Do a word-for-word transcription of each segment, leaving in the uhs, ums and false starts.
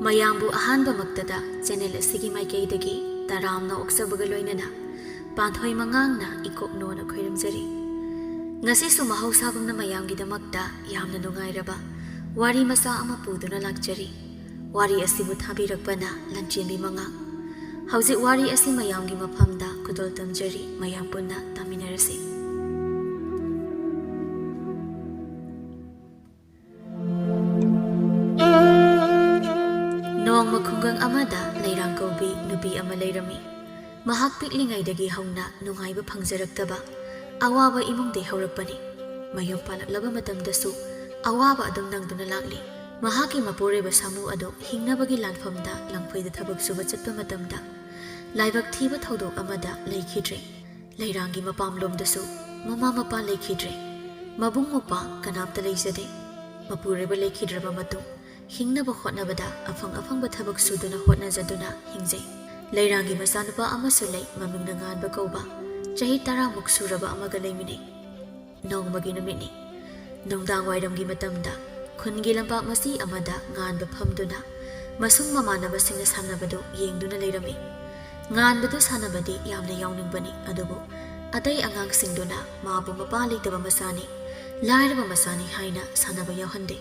ꯃꯌꯥꯝꯕꯨ ꯑꯍꯥꯟꯕꯃꯛꯇꯗ ꯆꯦꯅꯦꯜ ꯑꯁꯤꯒꯤ ꯃꯥꯏꯀꯩꯗꯒꯤ ꯇꯔꯥꯝꯅ ꯑꯣꯛꯆꯕꯒ ꯂꯣꯏꯅꯅ ꯄꯥꯟꯊꯣꯏ ꯃꯉꯥꯡꯅ ꯏꯀꯣꯛꯅꯣꯅ ꯈꯣꯏꯔꯝꯖꯔꯤ꯫ ꯉꯁꯤꯁꯨ ꯃꯍꯧꯁꯥꯒꯨꯝꯅ ꯃꯌꯥꯝꯒꯤꯗꯃꯛꯇ ꯌꯥꯝꯅ ꯅꯨꯡꯉꯥꯏꯔꯕ ꯋꯥꯔꯤ ꯃꯆꯥ ꯑꯃ ꯄꯨꯗꯨꯅ ꯂꯥꯛꯆꯔꯤ꯫ ꯋꯥꯔꯤ ꯑꯁꯤꯕꯨ ꯊꯥꯕꯤꯔꯛꯄꯅ ꯂꯟꯆꯦꯟꯕꯤ ꯃꯉꯥꯡ꯫ ꯍꯧꯖꯤꯛ ꯋꯥꯔꯤ ꯑꯁꯤ ꯃꯌꯥꯝꯒꯤ ꯃꯐꯝꯗ ꯈꯨꯗꯣꯜ ꯇꯝꯖꯔꯤ, ꯃꯌꯥꯝ ꯄꯨꯟꯅ ꯇꯥꯃꯤꯟꯅꯔꯁꯤ꯫ ꯅꯣꯡꯃ ꯈꯨꯡꯒꯪ ꯑꯃꯗ ꯂꯩꯔꯥꯡ ꯀꯧꯕꯤ ꯅꯨꯄꯤ ꯑꯃ ꯂꯩꯔꯝꯃꯤ꯫ ꯃꯍꯥꯛ ꯄꯤꯛꯂꯤꯉꯩꯗꯒꯤ ꯍꯧꯅ ꯅꯨꯡꯉꯥꯏꯕ ꯐꯪꯖꯔꯛꯇꯕ ꯑꯋꯥꯕ ꯏꯃꯨꯡꯗꯒꯤ ꯍꯧꯔꯛꯄꯅꯤ꯫ ꯃꯌꯨꯝ ꯄꯥꯜꯂꯛꯂꯕ ꯃꯇꯝꯗꯁꯨ ꯑꯋꯥꯕ ꯑꯗꯨꯝ ꯅꯪꯗꯨꯅ ꯂꯥꯛꯂꯤ꯫ ꯃꯍꯥꯛꯀꯤ ꯃꯄꯨꯔꯣꯏꯕ ꯁꯥꯃꯨ ꯑꯗꯨ ꯍꯤꯡꯅꯕꯒꯤ ꯂꯥꯟꯐꯝꯗ ꯂꯝꯐꯩꯗ ꯊꯕꯛ ꯁꯨꯕ ꯆꯠꯄ ꯃꯇꯝꯗ ꯂꯥꯏꯕꯛ ꯊꯤꯕ ꯊꯧꯗꯣꯛ ꯑꯃꯗ ꯂꯩꯈꯤꯗ꯭ꯔꯦ꯫ ꯂꯩꯔꯥꯡꯒꯤ ꯃꯄꯥꯝꯂꯣꯝꯗꯁꯨ ꯃꯃꯥ ꯃꯄꯥ ꯂꯩꯈꯤꯗ꯭ꯔꯦ꯫ ꯃꯕꯨꯡ ꯃꯧꯄ꯭ꯋꯥ ꯀꯅꯥꯝꯇ ꯂꯩꯖꯗꯦ꯫ ꯃꯄꯨꯔꯣꯏꯕ ꯂꯩꯈꯤꯗ꯭ꯔꯕ ꯃꯇꯨꯡ ꯍꯤꯡꯅꯕ ꯍꯣꯠꯅꯕꯗ ꯑꯐꯪ ꯑꯐꯪꯕ ꯊꯕꯛ ꯁꯨꯗꯨꯅ ꯍꯣꯠꯅꯖꯗꯨꯅ ꯍꯤꯡꯖꯩ꯫ ꯂꯩꯔꯥꯡꯒꯤ ꯃꯆꯥꯅꯨꯄꯥ ꯑꯃꯁꯨ ꯂꯩ, ꯃꯃꯤꯡꯅ ꯉꯥꯟꯕ ꯀꯧꯕ꯫ ꯆꯍꯤ ꯇꯔꯥꯃꯨꯛ ꯁꯨꯔꯕ ꯑꯃꯒ ꯂꯩꯃꯤꯟꯅꯩ꯫ ꯅꯣꯡꯃꯒꯤ ꯅꯨꯃꯤꯠꯅꯤ꯫ ꯅꯨꯡꯗꯥꯡ ꯋꯥꯏꯔꯝꯒꯤ ꯃꯇꯝꯗ ꯈꯨꯟꯒꯤ ꯂꯝꯄꯥꯛ ꯃꯆꯤ ꯑꯃꯗ ꯉꯥꯟꯕ ꯐꯝꯗꯨꯅ ꯃꯁꯨꯡ ꯃꯃꯥꯟꯅꯕꯁꯤꯡꯅ ꯁꯥꯟꯅꯕꯗꯨ ꯌꯦꯡꯗꯨꯅ ꯂꯩꯔꯝꯃꯤ꯫ ꯉꯥꯟꯕꯗꯨ ꯁꯥꯟꯅꯕꯗꯤ ꯌꯥꯝꯅ ꯌꯥꯎꯅꯤꯡꯕꯅꯤ, ꯑꯗꯨꯕꯨ ꯑꯇꯩ ꯑꯉꯥꯡꯁꯤꯡꯗꯨꯅ ꯃꯥꯕꯨ ꯃꯄꯥ ꯂꯩꯇꯕ ꯃꯆꯥꯅꯤ, ꯂꯥꯏꯔꯕ ꯃꯆꯥꯅꯤ ꯍꯥꯏꯅ ꯁꯥꯟꯅꯕ ꯌꯥꯎꯍꯟꯗꯦ꯫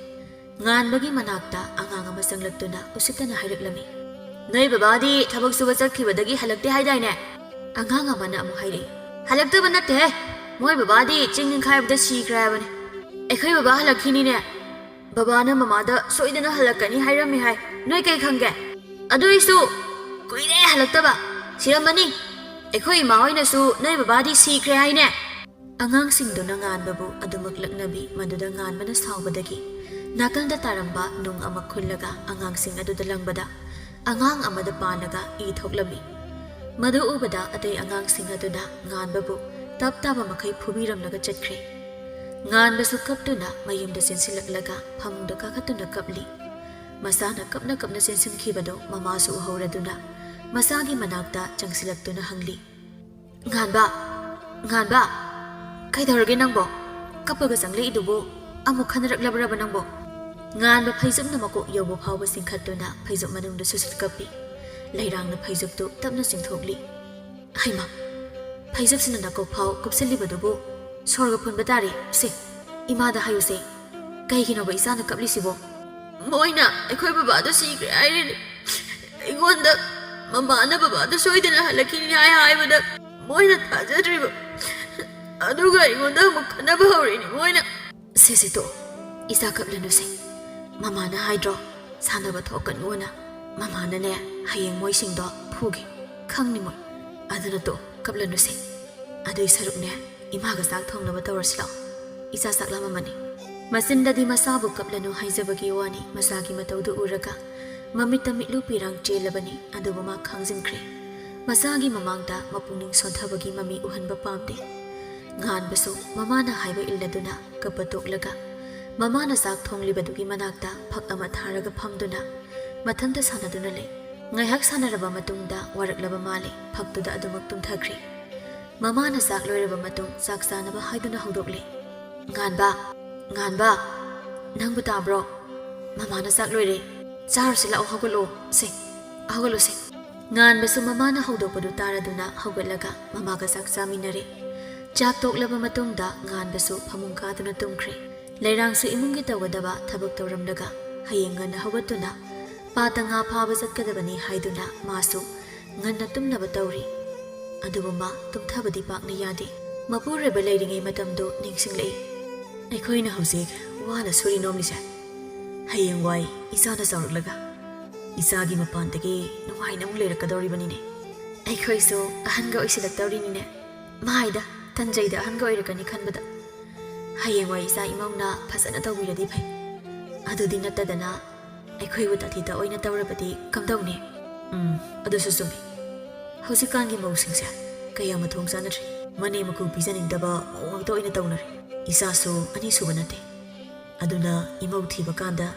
ꯉꯥꯟꯕꯒꯤ ꯃꯅꯥꯛꯇ ꯑꯉꯥꯡ ꯑꯃ ꯆꯪꯂꯛꯇꯨꯅ ꯎꯁꯤꯠꯇꯅ ꯍꯥꯏꯔꯛꯂꯝꯃꯤ꯫ "ꯅꯣꯏ ꯕꯕꯥꯗꯤ ꯊꯕꯛ ꯁꯨꯕ ꯆꯠꯈꯤꯕꯗꯒꯤ ꯍꯜꯂꯛꯇꯦ ꯍꯥꯏꯗꯥꯏꯅꯦ?" ꯑꯉꯥꯡ ꯑꯃꯅ ꯑꯃꯨꯛ ꯍꯥꯏꯔꯛꯏ꯫ "ꯍꯜꯂꯛꯇꯕ ꯅꯠꯇꯦꯍꯦ, ꯃꯣꯏ ꯕꯕꯥꯗꯤ ꯆꯤꯡ ꯅꯤꯡꯈꯥꯏꯕꯗ ꯁꯤꯈ꯭ꯔꯦ ꯍꯥꯏꯕꯅꯦ꯫ ꯑꯩꯈꯣꯏ ꯕꯕꯥ ꯍꯜꯂꯛꯈꯤꯅꯤꯅꯦ꯫ ꯕꯕꯥꯅ ꯃꯃꯥꯗ ꯁꯣꯏꯗꯅ ꯍꯜꯂꯛꯀꯅꯤ ꯍꯥꯏꯔꯝꯃꯤ ꯍꯥꯏ꯫ ꯅꯣꯏ ꯀꯩ ꯈꯪꯒꯦ? ꯑꯗꯨꯏꯁꯨ ꯀꯨꯏꯔꯦ ꯍꯜꯂꯛꯇꯕ꯫ ꯁꯤꯔꯝꯃꯅꯤ꯫ ꯑꯩꯈꯣꯏ ꯏꯃꯥ ꯍꯣꯏꯅꯁꯨ ꯅꯣꯏ ꯕꯕꯥꯗꯤ ꯁꯤꯈ꯭ꯔꯦ ꯍꯥꯏꯅꯦ꯫" ꯑꯉꯥꯡꯁꯤꯡꯗꯨꯅ ꯉꯥꯟꯕꯕꯨ ꯑꯗꯨꯃꯛ ꯂꯛꯅꯕꯤ, ꯃꯗꯨꯗ ꯉꯥꯟꯕꯅ ꯁꯥꯎꯕꯗꯒꯤ ꯅꯥꯀꯜꯗ ꯇꯥꯔꯝꯕ ꯅꯨꯡ ꯑꯃ ꯈꯨꯜꯂꯒ ꯑꯉꯥꯡꯁꯤꯡ ꯑꯗꯨꯗ ꯂꯪꯕꯗ ꯑꯉꯥꯡ ꯑꯃꯗ ꯄꯥꯜꯂꯒ ꯏ ꯊꯣꯛꯂꯝꯃꯤ꯫ ꯃꯗꯨ ꯎꯕꯗ ꯑꯇꯩ ꯑꯉꯥꯡꯁꯤꯡ ꯑꯗꯨꯅ ꯉꯥꯟꯕꯕꯨ ꯇꯞ ꯇꯥꯕ ꯃꯈꯩ ꯐꯨꯕꯤꯔꯝꯂꯒ ꯆꯠꯈ꯭ꯔꯦ꯫ ꯉꯥꯟꯕꯁꯨ ꯀꯞꯇꯨꯅ ꯃꯌꯨꯝꯗ ꯆꯦꯟꯁꯤꯜꯂꯛꯂꯒ ꯐꯃꯨꯡꯗ ꯀꯥꯈꯠꯇꯨꯅ ꯀꯞꯂꯤ꯫ ꯃꯆꯥꯅ ꯀꯞꯅ ꯀꯞꯅ ꯆꯦꯟꯁꯤꯟꯈꯤꯕꯗꯨ ꯃꯃꯥꯁꯨ ꯎꯍꯧꯔꯗꯨꯅ ꯃꯆꯥꯒꯤ ꯃꯅꯥꯛꯇ ꯆꯪꯁꯤꯜꯂꯛꯇꯨꯅ ꯍꯪꯂꯤ, "ꯉꯥꯟꯕ, ꯉꯥꯟꯕ, ꯀꯩꯗꯧꯔꯒꯦ ꯅꯪꯕꯣ? ꯀꯞꯄꯒ ꯆꯪꯂꯛꯏꯗꯨꯕꯨ ꯑꯃꯨꯛ ꯈꯟꯅꯔꯛꯂꯕ꯭ꯔꯕ ꯅꯪꯕꯣ?" ꯉꯥꯟꯕ ꯐꯩꯖꯨꯞꯅ ꯃꯀꯣꯛ ꯌꯧꯕ ꯐꯥꯎꯕ ꯆꯤꯡꯈꯠꯇꯨꯅ ꯐꯩꯖꯨꯞ ꯃꯅꯨꯡꯗ ꯁꯨꯠ ꯁꯨꯠ ꯀꯞꯄꯤ꯫ ꯂꯩꯔꯥꯡꯅ ꯐꯩꯖꯨꯞꯇꯨ ꯇꯞꯅ ꯆꯤꯡꯊꯣꯛꯂꯤ꯫ "ꯍꯩꯃꯥ, ꯐꯩꯖꯨꯞꯁꯤꯅ ꯅꯀꯣꯛ ꯐꯥꯎ ꯀꯨꯞꯁꯤꯜꯂꯤꯕꯗꯨꯕꯨ? ꯁꯣꯔꯒ ꯐꯨꯟꯕ ꯇꯥꯔꯦ꯫ ꯁꯦ, ꯏꯃꯥꯗ ꯍꯥꯏꯌꯨꯁꯦ꯫ ꯀꯩꯒꯤꯅꯣꯕ ꯏꯆꯥꯅ ꯀꯞꯂꯤꯁꯤꯕꯣ?" "ꯃꯣꯏꯅ ꯑꯩꯈꯣꯏ ꯕꯕꯥꯗꯣ ꯁꯤꯈ꯭ꯔꯦ ꯍꯥꯏꯔꯤꯅꯦ꯫ ꯑꯩꯉꯣꯟꯗ ꯃꯃꯥꯅ ꯕꯕꯥꯗꯣ ꯁꯣꯏꯗꯅ ꯍꯜꯂꯛꯈꯤꯅꯤ ꯍꯥꯏ ꯍꯥꯏꯕꯗ ꯃꯣꯏꯅ ꯊꯥꯖꯗ꯭ꯔꯤꯕ꯫ ꯑꯗꯨꯒ ꯑꯩꯉꯣꯟꯗ ꯑꯃꯨꯛ ꯈꯠꯅꯕ ꯍꯧꯔꯛꯏꯅꯦ ꯃꯣꯏꯅ꯫" "ꯁꯦ, ꯁꯦ, ꯇꯣꯛꯑꯣ꯫ ꯏꯆꯥ ꯀꯞꯂꯅꯨꯁꯦ꯫ ꯃꯃꯥꯅ ꯍꯥꯏꯗ꯭ꯔꯣ, ꯁꯥꯟꯅꯕ ꯊꯣꯛꯀꯅꯨꯅ? ꯃꯃꯥꯅꯅꯦ, ꯍꯌꯦꯡ ꯃꯣꯏꯁꯤꯡꯗꯣ ꯐꯨꯒꯦ꯫ ꯈꯪꯅꯤ ꯃꯣꯏ꯫ ꯑꯗꯨꯅ ꯇꯣꯛꯑꯣ, ꯀꯞꯂꯅꯨꯁꯦ꯫ ꯑꯗꯨꯏ ꯁꯔꯨꯛꯅꯦ, ꯏꯃꯥꯒ ꯆꯥꯛ ꯊꯣꯡꯅꯕ ꯇꯧꯔꯁꯤ ꯂꯥꯛꯑꯣ꯫ ꯏꯆꯥ ꯆꯥꯛ ꯂꯥꯝꯃꯝꯃꯅꯤ꯫" ꯃꯆꯤꯟꯗꯗꯤ ꯃꯆꯥꯕꯨ ꯀꯞꯂꯅꯨ ꯍꯥꯏꯖꯕꯒꯤ ꯋꯥꯅꯤ, ꯃꯆꯥꯒꯤ ꯃꯇꯧꯗꯨ ꯎꯔꯒ ꯃꯃꯤꯠꯇ ꯃꯤꯠꯂꯨ ꯄꯤꯔꯥꯡ ꯆꯦꯜꯂꯕꯅꯤ꯫ ꯑꯗꯨꯕꯨ ꯃꯥ ꯈꯥꯡꯖꯤꯟꯈ꯭ꯔꯦ꯫ ꯃꯆꯥꯒꯤ ꯃꯃꯥꯡꯗ ꯃꯄꯨꯛꯅꯤꯡ ꯁꯣꯟꯊꯕꯒꯤ ꯃꯃꯤ ꯎꯍꯟꯕ ꯄꯥꯝꯗꯦ꯫ ꯉꯥꯟꯕꯁꯨ ꯃꯃꯥꯅ ꯍꯥꯏꯕ ꯏꯜꯂꯗꯨꯅ ꯀꯞꯄ ꯇꯣꯛꯂꯒ ꯃꯃꯥꯅ ꯆꯥꯛ ꯊꯣꯡꯂꯤꯕꯗꯨꯒꯤ ꯃꯅꯥꯛꯇ ꯐꯛ ꯑꯃ ꯊꯥꯔꯒ ꯐꯝꯗꯨꯅ ꯃꯊꯟꯇ ꯁꯥꯟꯅꯗꯨꯅ ꯂꯩ꯫ ꯉꯥꯏꯍꯥꯛ ꯁꯥꯟꯅꯔꯕ ꯃꯇꯨꯡꯗ ꯋꯥꯔꯛꯂꯕ ꯃꯥꯜꯂꯦ, ꯐꯛꯇꯨꯗ ꯑꯗꯨꯃꯛ ꯇꯨꯝꯊꯈ꯭ꯔꯦ꯫ ꯃꯃꯥꯅ ꯆꯥꯛ ꯂꯣꯏꯔꯕ ꯃꯇꯨꯡ ꯆꯥꯛ ꯆꯥꯅꯕ ꯍꯥꯏꯗꯨꯅ ꯍꯧꯗꯣꯛꯂꯦ꯫ "ꯉꯥꯟꯕ, ꯉꯥꯟꯕ, ꯅꯪꯕꯨ ꯇꯥꯕ꯭ꯔꯣ? ꯃꯃꯥꯅ ꯆꯥꯛ ꯂꯣꯏꯔꯦ꯫ ꯆꯥꯔꯨꯁꯤ ꯂꯥꯛꯑꯣ, ꯍꯧꯒꯠꯂꯣ꯫ ꯁꯦ, ꯍꯧꯒꯠꯂꯣꯁꯦ꯫" ꯉꯥꯟꯕꯁꯨ ꯃꯃꯥꯅ ꯍꯧꯗꯣꯛꯄꯗꯨ ꯇꯥꯔꯗꯨꯅ ꯍꯧꯒꯠꯂꯒ ꯃꯃꯥꯒ ꯆꯥꯛ ꯆꯥꯃꯤꯟꯅꯔꯦ꯫ ꯆꯥꯛ ꯇꯣꯛꯂꯕ ꯃꯇꯨꯡꯗ ꯉꯥꯟꯕꯁꯨ ꯐꯃꯨꯡ ꯀꯥꯗꯨꯅ ꯇꯨꯝꯈ꯭ꯔꯦ꯫ ꯂꯩꯔꯥꯡꯁꯨ ꯏꯃꯨꯡꯒꯤ ꯇꯧꯒꯗꯕ ꯊꯕꯛ ꯇꯧꯔꯝꯂꯒ ꯍꯌꯦꯡ ꯉꯟꯅ ꯍꯧꯒꯠꯇꯨꯅ ꯄꯥꯠꯇ ꯉꯥ ꯐꯥꯕ ꯆꯠꯀꯗꯕꯅꯤ ꯍꯥꯏꯗꯨꯅ ꯃꯥꯁꯨ ꯉꯟꯅ ꯇꯨꯝꯅꯕ ꯇꯧꯔꯤ꯫ ꯑꯗꯨꯕꯨ ꯃꯥ ꯇꯨꯝꯊꯕꯗꯤ ꯄꯥꯛꯅ ꯌꯥꯗꯦ꯫ ꯃꯄꯨꯔꯣꯏꯕ ꯂꯩꯔꯤꯉꯩ ꯃꯇꯝꯗꯨ ꯅꯤꯡꯁꯤꯡꯂꯛꯏ꯫ ꯑꯩꯈꯣꯏꯅ ꯍꯧꯖꯤꯛ ꯋꯥꯅ ꯁꯨꯔꯤ ꯅꯣꯝꯂꯤꯁꯦ, ꯍꯌꯦꯡꯋꯥꯏ ꯏꯆꯥꯅ ꯆꯥꯎꯔꯛꯂꯒ ꯏꯆꯥꯒꯤ ꯃꯄꯥꯟꯗꯒꯤ ꯅꯨꯡꯉꯥꯏꯅ ꯑꯃꯨꯛ ꯂꯩꯔꯛꯀꯗꯧꯔꯤꯕꯅꯤꯅꯦ꯫ ꯑꯩꯈꯣꯏꯁꯨ ꯑꯍꯟꯒ ꯑꯣꯏꯁꯤꯜꯂꯛꯇꯧꯔꯤꯅꯤꯅꯦ꯫ ꯃꯥꯏꯗ, ꯇꯟꯖꯩꯗ ꯑꯍꯟꯒ ꯑꯣꯏꯔꯛꯀꯅꯤ ꯈꯟꯕꯗ꯫ ꯍꯌꯦꯡꯋꯥꯏ ꯏꯆꯥ ꯏꯃꯧꯅ ꯐꯖꯅ ꯇꯧꯕꯤꯔꯗꯤ ꯐꯩ꯫ ꯑꯗꯨꯗꯤ ꯅꯠꯇꯗꯅ ꯑꯩꯈꯣꯏꯕꯨ ꯇꯥꯊꯤ ꯇꯥꯑꯣꯏꯅ ꯇꯧꯔꯕꯗꯤ ꯀꯝꯗꯧꯅꯤ? ꯎꯝ, ꯑꯗꯨꯁꯨ ꯆꯨꯝꯃꯤ꯫ ꯍꯧꯖꯤꯛꯀꯥꯟꯒꯤ ꯃꯧꯁꯤꯡꯁꯦ ꯀꯌꯥ ꯃꯊꯣꯡ ꯆꯥꯅꯗ꯭ꯔꯦ꯫ ꯃꯅꯦꯝ ꯃꯀꯨ ꯄꯤꯖꯅꯤꯡꯗꯕ ꯃꯑꯣꯡ ꯉꯥꯛꯇ ꯑꯣꯏꯅ ꯇꯧꯅꯔꯦ꯫ ꯏꯆꯥꯁꯨ ꯑꯅꯤꯁꯨꯕ ꯅꯠꯇꯦ꯫ ꯑꯗꯨꯅ ꯏꯃꯧ ꯊꯤꯕ ꯀꯥꯟꯗ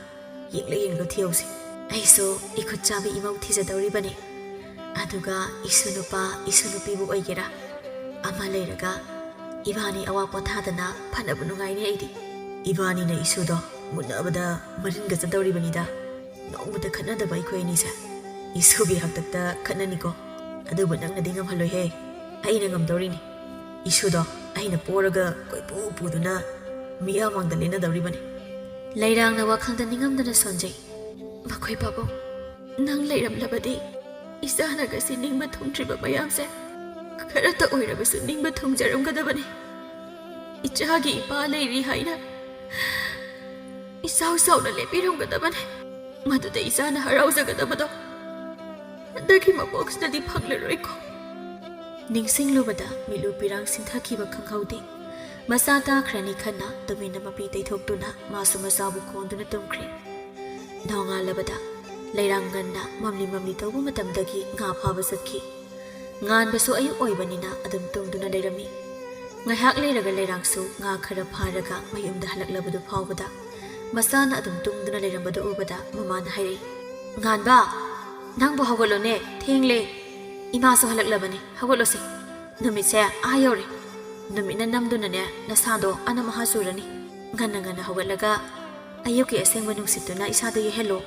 ꯌꯦꯡꯂ ꯌꯦꯡꯂꯒ ꯊꯤꯍꯧꯁꯤ꯫ ꯑꯩꯁꯨ ꯏꯈꯨꯠ ꯆꯥꯕꯤ ꯏꯃꯧ ꯊꯤꯖꯗꯧꯔꯤꯕꯅꯤ꯫ ꯑꯗꯨꯒ ꯏꯁꯨ ꯅꯨꯄꯥ, ꯏꯁꯨ ꯅꯨꯄꯤꯕꯨ ꯑꯣꯏꯒꯦꯔꯥ, ꯑꯃ ꯂꯩꯔꯒ ꯏꯕꯥꯅꯤ ꯑꯋꯥ ꯄꯣꯊꯥꯗꯅ ꯐꯅꯕ ꯅꯨꯡꯉꯥꯏꯅꯤ ꯑꯩꯗꯤ꯫ ꯏꯕꯥꯅꯤꯅ ꯏꯁꯨꯗꯣ ꯃꯨꯟꯅꯕꯗ ꯃꯔꯤꯟꯒ ꯆꯠꯇꯧꯔꯤꯕꯅꯤꯗ꯫ ꯅꯣꯡꯃꯇ ꯈꯠꯅꯗꯕ ꯑꯩꯈꯣꯏ ꯑꯅꯤꯁꯦ ꯏꯁꯨꯒꯤ ꯍꯥꯛꯇꯛꯇ ꯈꯠꯅꯅꯤꯀꯣ꯫ ꯑꯗꯨꯕꯨ ꯅꯪꯅꯗꯤ ꯉꯝꯍꯜꯂꯣꯏꯍꯦ꯫ ꯑꯩꯅ ꯉꯝꯗꯧꯔꯤꯅꯤ꯫ ꯏꯁꯨꯗꯣ ꯑꯩꯅ ꯄꯣꯔꯒ ꯀꯣꯏꯄꯨ ꯄꯨꯗꯨꯅ ꯃꯤꯌꯥꯝ ꯃꯥꯡꯗ ꯂꯦꯟꯅꯗꯧꯔꯤꯕꯅꯤ꯫ ꯂꯩꯔꯥꯡꯅ ꯋꯥꯈꯜꯗ ꯅꯤꯡꯉꯝꯗꯅ ꯁꯣꯟꯖꯩ꯫ ꯃꯈꯣꯏ ꯄꯥꯕꯨꯡ, ꯅꯪ ꯂꯩꯔꯝꯂꯕꯗꯤ ꯏꯆꯥꯅ ꯉꯁꯤ ꯅꯤꯡꯕ ꯊꯨꯡꯗ꯭ꯔꯤꯕ ꯃꯌꯥꯝꯁꯦ ꯈꯔꯇ ꯑꯣꯏꯔꯕꯁꯨ ꯅꯤꯡꯕ ꯊꯨꯡꯖꯔꯝꯒꯗꯕꯅꯤ꯫ ꯏꯆꯥꯒꯤ ꯏꯄꯥ ꯂꯩꯔꯤ ꯍꯥꯏꯅ ꯏꯆꯥꯎ ꯆꯥꯎꯅ ꯂꯦꯞꯄꯤꯔꯝꯒꯗꯕꯅꯤ꯫ ꯃꯗꯨꯗ ꯏꯆꯥꯅ ꯍꯔꯥꯎꯖꯒꯗꯕꯗꯣ ꯍꯟꯗꯛꯀꯤ ꯃꯄꯣꯛꯁꯤꯗꯗꯤ ꯐꯪꯂꯔꯣꯏꯀꯣ꯫ ꯅꯤꯡꯁꯤꯡꯂꯨꯕꯗ ꯃꯤꯠꯂꯨ ꯄꯤꯔꯥꯡ ꯁꯤꯟꯊꯈꯤꯕ ꯈꯪꯍꯧꯗꯦ꯫ ꯃꯆꯥ ꯇꯥꯈ꯭ꯔꯅꯤ ꯈꯟꯅ ꯇꯨꯃꯤꯟꯅ ꯃꯄꯤ ꯇꯩꯊꯣꯛꯇꯨꯅ ꯃꯥꯁꯨ ꯃꯆꯥꯕꯨ ꯀꯣꯟꯗꯨꯅ ꯇꯨꯝꯈ꯭ꯔꯦ꯫ ꯅꯣꯡꯉꯥꯜꯂꯕꯗ ꯂꯩꯔꯥꯡ ꯉꯟꯅ ꯃꯝꯂꯤ ꯃꯝꯂꯤ ꯇꯧꯕ ꯃꯇꯝꯗꯒꯤ ꯉꯥ ꯐꯥꯕ ꯆꯠꯈꯤ꯫ ꯉꯥꯟꯕꯁꯨ ꯑꯌꯨꯛ ꯑꯣꯏꯕꯅꯤꯅ ꯑꯗꯨꯝ ꯇꯨꯝꯗꯨꯅ ꯂꯩꯔꯝꯃꯤ꯫ ꯉꯥꯏꯍꯥꯛ ꯂꯩꯔꯒ ꯂꯩꯔꯥꯡꯁꯨ ꯉꯥ ꯈꯔ ꯐꯥꯔꯒ ꯃꯌꯨꯝꯗ ꯍꯜꯂꯛꯂꯕꯗꯨ ꯐꯥꯎꯕꯗ ꯃꯆꯥꯅ ꯑꯗꯨꯝ ꯇꯨꯝꯗꯨꯅ ꯂꯩꯔꯝꯕꯗꯨ ꯎꯕꯗ ꯃꯃꯥꯅ ꯍꯥꯏꯔꯛꯏ, "ꯉꯥꯟꯕ, ꯅꯪꯕꯨ ꯍꯧꯒꯠꯂꯣꯅꯦ, ꯊꯦꯡꯂꯦ꯫ ꯏꯃꯥꯁꯨ ꯍꯜꯂꯛꯂꯕꯅꯤ, ꯍꯧꯒꯠꯂꯣꯁꯦ꯫ ꯅꯨꯃꯤꯠꯁꯦ ꯑꯥ ꯌꯧꯔꯦ꯫ ꯅꯨꯃꯤꯠꯅ ꯅꯝꯗꯨꯅꯅꯦ ꯅꯁꯥꯗꯣ ꯑꯅꯝ ꯑꯍꯥ ꯆꯨꯔꯅꯤ꯫ ꯉꯟꯅ ꯉꯟꯅ ꯍꯧꯒꯠꯂꯒ ꯑꯌꯨꯛꯀꯤ ꯑꯁꯦꯡꯕ ꯅꯨꯡꯁꯤꯠꯇꯨꯅ ꯏꯁꯥꯗ ꯌꯩꯍꯜꯂꯣ꯫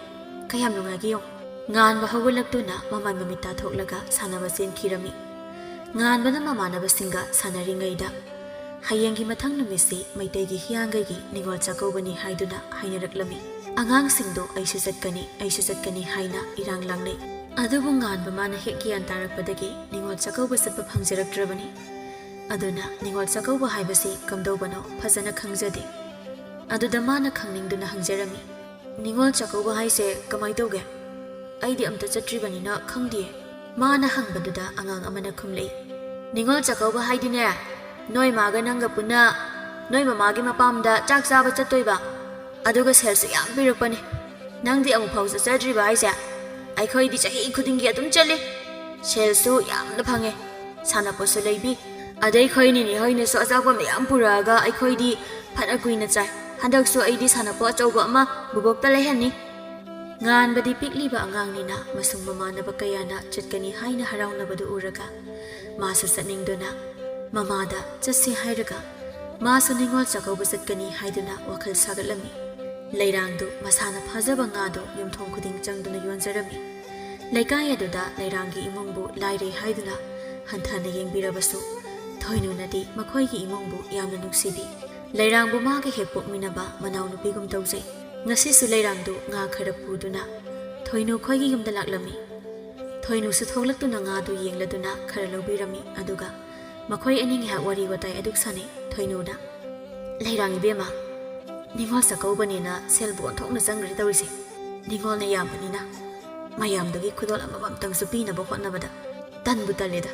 ꯀꯌꯥꯝ ꯅꯨꯡꯉꯥꯏꯒꯦ ꯌꯦꯡꯉꯨ꯫" ꯉꯥꯟꯕ ꯍꯧꯒꯠꯂꯛꯇꯨꯅ ꯃꯃꯥꯏ ꯃꯃꯤꯠ ꯇꯥꯊꯣꯛꯂꯒ ꯁꯥꯟꯅꯕ ꯆꯦꯟꯈꯤꯔꯝꯃꯤ꯫ ꯉꯥꯟꯕꯅ ꯃꯃꯥꯟꯅꯕꯁꯤꯡꯒ ꯁꯥꯟꯅꯔꯤꯉꯩꯗ ꯍꯌꯦꯡꯒꯤ ꯃꯊꯪ ꯅꯨꯃꯤꯠꯁꯤ ꯃꯩꯇꯩꯒꯤ ꯍꯤꯌꯥꯡꯒꯩꯒꯤ ꯅꯤꯉꯣꯜ ꯆꯥꯛꯀꯧꯕꯅꯤ ꯍꯥꯏꯗꯨꯅ ꯍꯥꯏꯅꯔꯛꯂꯝꯃꯤ꯫ ꯑꯉꯥꯡꯁꯤꯡꯗꯣ "ꯑꯩꯁꯨ ꯆꯠꯀꯅꯤ, ꯑꯩꯁꯨ ꯆꯠꯀꯅꯤ" ꯍꯥꯏꯅ ꯏꯔꯥꯡ ꯂꯥꯡꯅꯩ꯫ ꯑꯗꯨꯕꯨ ꯉꯥꯟꯕ ꯃꯥꯅ ꯍꯦꯛ ꯒ꯭ꯌꯥꯟ ꯇꯥꯔꯛꯄꯗꯒꯤ ꯅꯤꯉꯣꯜ ꯆꯥꯛꯀꯧꯕ ꯆꯠꯄ ꯐꯪꯖꯔꯛꯇ꯭ꯔꯕꯅꯤ꯫ ꯑꯗꯨꯅ ꯅꯤꯉꯣꯜ ꯆꯥꯛꯀꯧꯕ ꯍꯥꯏꯕꯁꯤ ꯀꯝꯗꯧꯕꯅꯣ ꯐꯖꯅ ꯈꯪꯖꯗꯦ꯫ ꯑꯗꯨꯗ ꯃꯥꯅ ꯈꯪꯅꯤꯡꯗꯨꯅ ꯍꯪꯖꯔꯝꯃꯤ, "ꯅꯤꯉꯣꯜ ꯆꯥꯛꯀꯧꯕ ꯍꯥꯏꯁꯦ ꯀꯃꯥꯏ ꯇꯧꯒꯦ? ꯑꯩꯗꯤ ꯑꯝꯇ ꯆꯠꯇ꯭ꯔꯤꯕꯅꯤꯅ ꯈꯪꯗꯦ꯫" ꯃꯥꯅ ꯍꯪꯕꯗꯨꯗ ꯑꯉꯥꯡ ꯑꯃꯅ ꯈꯨꯝꯂꯛꯏ, "ꯅꯤꯉꯣꯜ ꯆꯥꯛꯀꯧꯕ ꯍꯥꯏꯗꯤꯅꯦ, ꯅꯣꯏ ꯃꯥꯒ ꯅꯪꯒ ꯄꯨꯟꯅ ꯅꯣꯏ ꯃꯃꯥꯒꯤ ꯃꯄꯥꯝꯗ ꯆꯥꯛ ꯆꯥꯕ ꯆꯠꯇꯣꯏꯕ꯫ ꯑꯗꯨꯒ ꯁꯦꯜꯁꯨ ꯌꯥꯝ ꯄꯤꯔꯛꯄꯅꯦ꯫ ꯅꯪꯗꯤ ꯑꯃꯨꯛꯐꯥꯎ ꯆꯠꯆꯗ꯭ꯔꯤꯕ ꯍꯥꯏꯁꯦ? ꯑꯩꯈꯣꯏꯗꯤ ꯆꯍꯤ ꯈꯨꯗꯤꯡꯒꯤ ꯑꯗꯨꯝ ꯆꯠꯂꯤ꯫ ꯁꯦꯜꯁꯨ ꯌꯥꯝꯅ ꯐꯪꯉꯦ꯫ ꯁꯥꯟꯅꯄꯣꯠꯁꯨ ꯂꯩꯕꯤ꯫ ꯑꯗꯩ ꯑꯩꯈꯣꯏ ꯅꯤꯅꯦ ꯍꯣꯏꯅꯁꯨ ꯑꯆꯥꯄꯣꯠ ꯃꯌꯥꯝ ꯄꯨꯔꯛꯑꯒ ꯑꯩꯈꯣꯏꯗꯤ ꯐꯅ ꯀꯨꯏꯅ ꯆꯥꯏ꯫ ꯍꯟꯗꯛꯁꯨ ꯑꯩꯗꯤ ꯁꯥꯟꯅꯄꯣꯠ ꯑꯆꯧꯕ ꯑꯃ ꯕꯨꯕꯣꯛꯇ ꯂꯩꯍꯟꯅꯤ꯫" ꯉꯥꯟꯕꯗꯤ ꯄꯤꯛꯂꯤꯕ ꯑꯉꯥꯡꯅꯤꯅ ꯃꯁꯨꯡ ꯃꯃꯥꯟꯅꯕ ꯀꯌꯥꯅ ꯆꯠꯀꯅꯤ ꯍꯥꯏꯅ ꯍꯔꯥꯎꯅꯕꯗꯨ ꯎꯔꯒ ꯃꯥꯁꯨ ꯆꯠꯅꯤꯡꯗꯨꯅ ꯃꯃꯥꯗ ꯆꯠꯁꯤ ꯍꯥꯏꯔꯒ ꯃꯥꯁꯨ ꯅꯤꯉꯣꯜ ꯆꯥꯛꯀꯧꯕ ꯆꯠꯀꯅꯤ ꯍꯥꯏꯗꯨꯅ ꯋꯥꯈꯜ ꯁꯥꯒꯠꯂꯝꯃꯤ꯫ ꯂꯩꯔꯥꯡꯗꯨ ꯃꯁꯥꯅ ꯐꯥꯖꯕ ꯉꯥꯗꯨ ꯌꯨꯝꯊꯣꯡ ꯈꯨꯗꯤꯡ ꯆꯪꯗꯨꯅ ꯌꯣꯟꯖꯔꯝꯃꯤ꯫ ꯂꯩꯀꯥꯏ ꯑꯗꯨꯗ ꯂꯩꯔꯥꯡꯒꯤ ꯏꯃꯨꯡꯕꯨ ꯂꯥꯏꯔꯩ ꯍꯥꯏꯗꯨꯅ ꯍꯟꯊꯅ ꯌꯦꯡꯕꯤꯔꯕꯁꯨ, ꯊꯣꯏꯅꯨꯅꯗꯤ ꯃꯈꯣꯏꯒꯤ ꯏꯃꯨꯡꯕꯨ ꯌꯥꯝꯅ ꯅꯨꯡꯁꯤꯕꯤ꯫ ꯂꯩꯔꯥꯡꯕꯨ ꯃꯥꯒ ꯍꯦꯛ ꯄꯣꯛꯃꯤꯟꯅꯕ ꯃꯅꯥꯎꯅꯨꯄꯤꯒꯨꯝ ꯇꯧꯖꯩ꯫ ꯉꯁꯤꯁꯨ ꯂꯩꯔꯥꯡꯗꯨ ꯉꯥ ꯈꯔ ꯄꯨꯗꯨꯅ ꯊꯣꯏꯅꯨ ꯈꯣꯏꯒꯤ ꯌꯨꯝꯗ ꯂꯥꯛꯂꯝꯃꯤ꯫ ꯊꯣꯏꯅꯨꯁꯨ ꯊꯣꯛꯂꯛꯇꯨꯅ ꯉꯥꯗꯨ ꯌꯦꯡꯂꯗꯨꯅ ꯈꯔ ꯂꯧꯕꯤꯔꯝꯃꯤ꯫ ꯑꯗꯨꯒ ꯃꯈꯣꯏ ꯑꯅꯤ ꯉꯥꯏꯍꯥꯛ ꯋꯥꯔꯤ ꯋꯥꯇꯥꯏ ꯑꯗꯨꯛ ꯁꯥꯟꯅꯩ꯫ ꯊꯣꯏꯅꯨꯅ, "ꯂꯩꯔꯥꯡ ꯏꯕꯦꯝꯃ, ꯅꯤꯉꯣꯜ ꯆꯥꯛꯀꯧꯕꯅꯦꯅ ꯁꯦꯜꯕꯨ ꯑꯣꯟꯊꯣꯛꯅ ꯆꯪꯈ꯭ꯔꯦ ꯇꯧꯔꯤꯁꯦ꯫ ꯅꯤꯉꯣꯜꯅ ꯌꯥꯝꯕꯅꯤꯅ ꯃꯌꯥꯝꯗꯨꯒꯤ ꯈꯨꯗꯣꯜ ꯑꯃꯃꯝꯇꯪꯁꯨ ꯄꯤꯅꯕ ꯍꯣꯠꯅꯕꯗ ꯇꯟꯕꯨ ꯇꯜꯂꯦꯗ꯫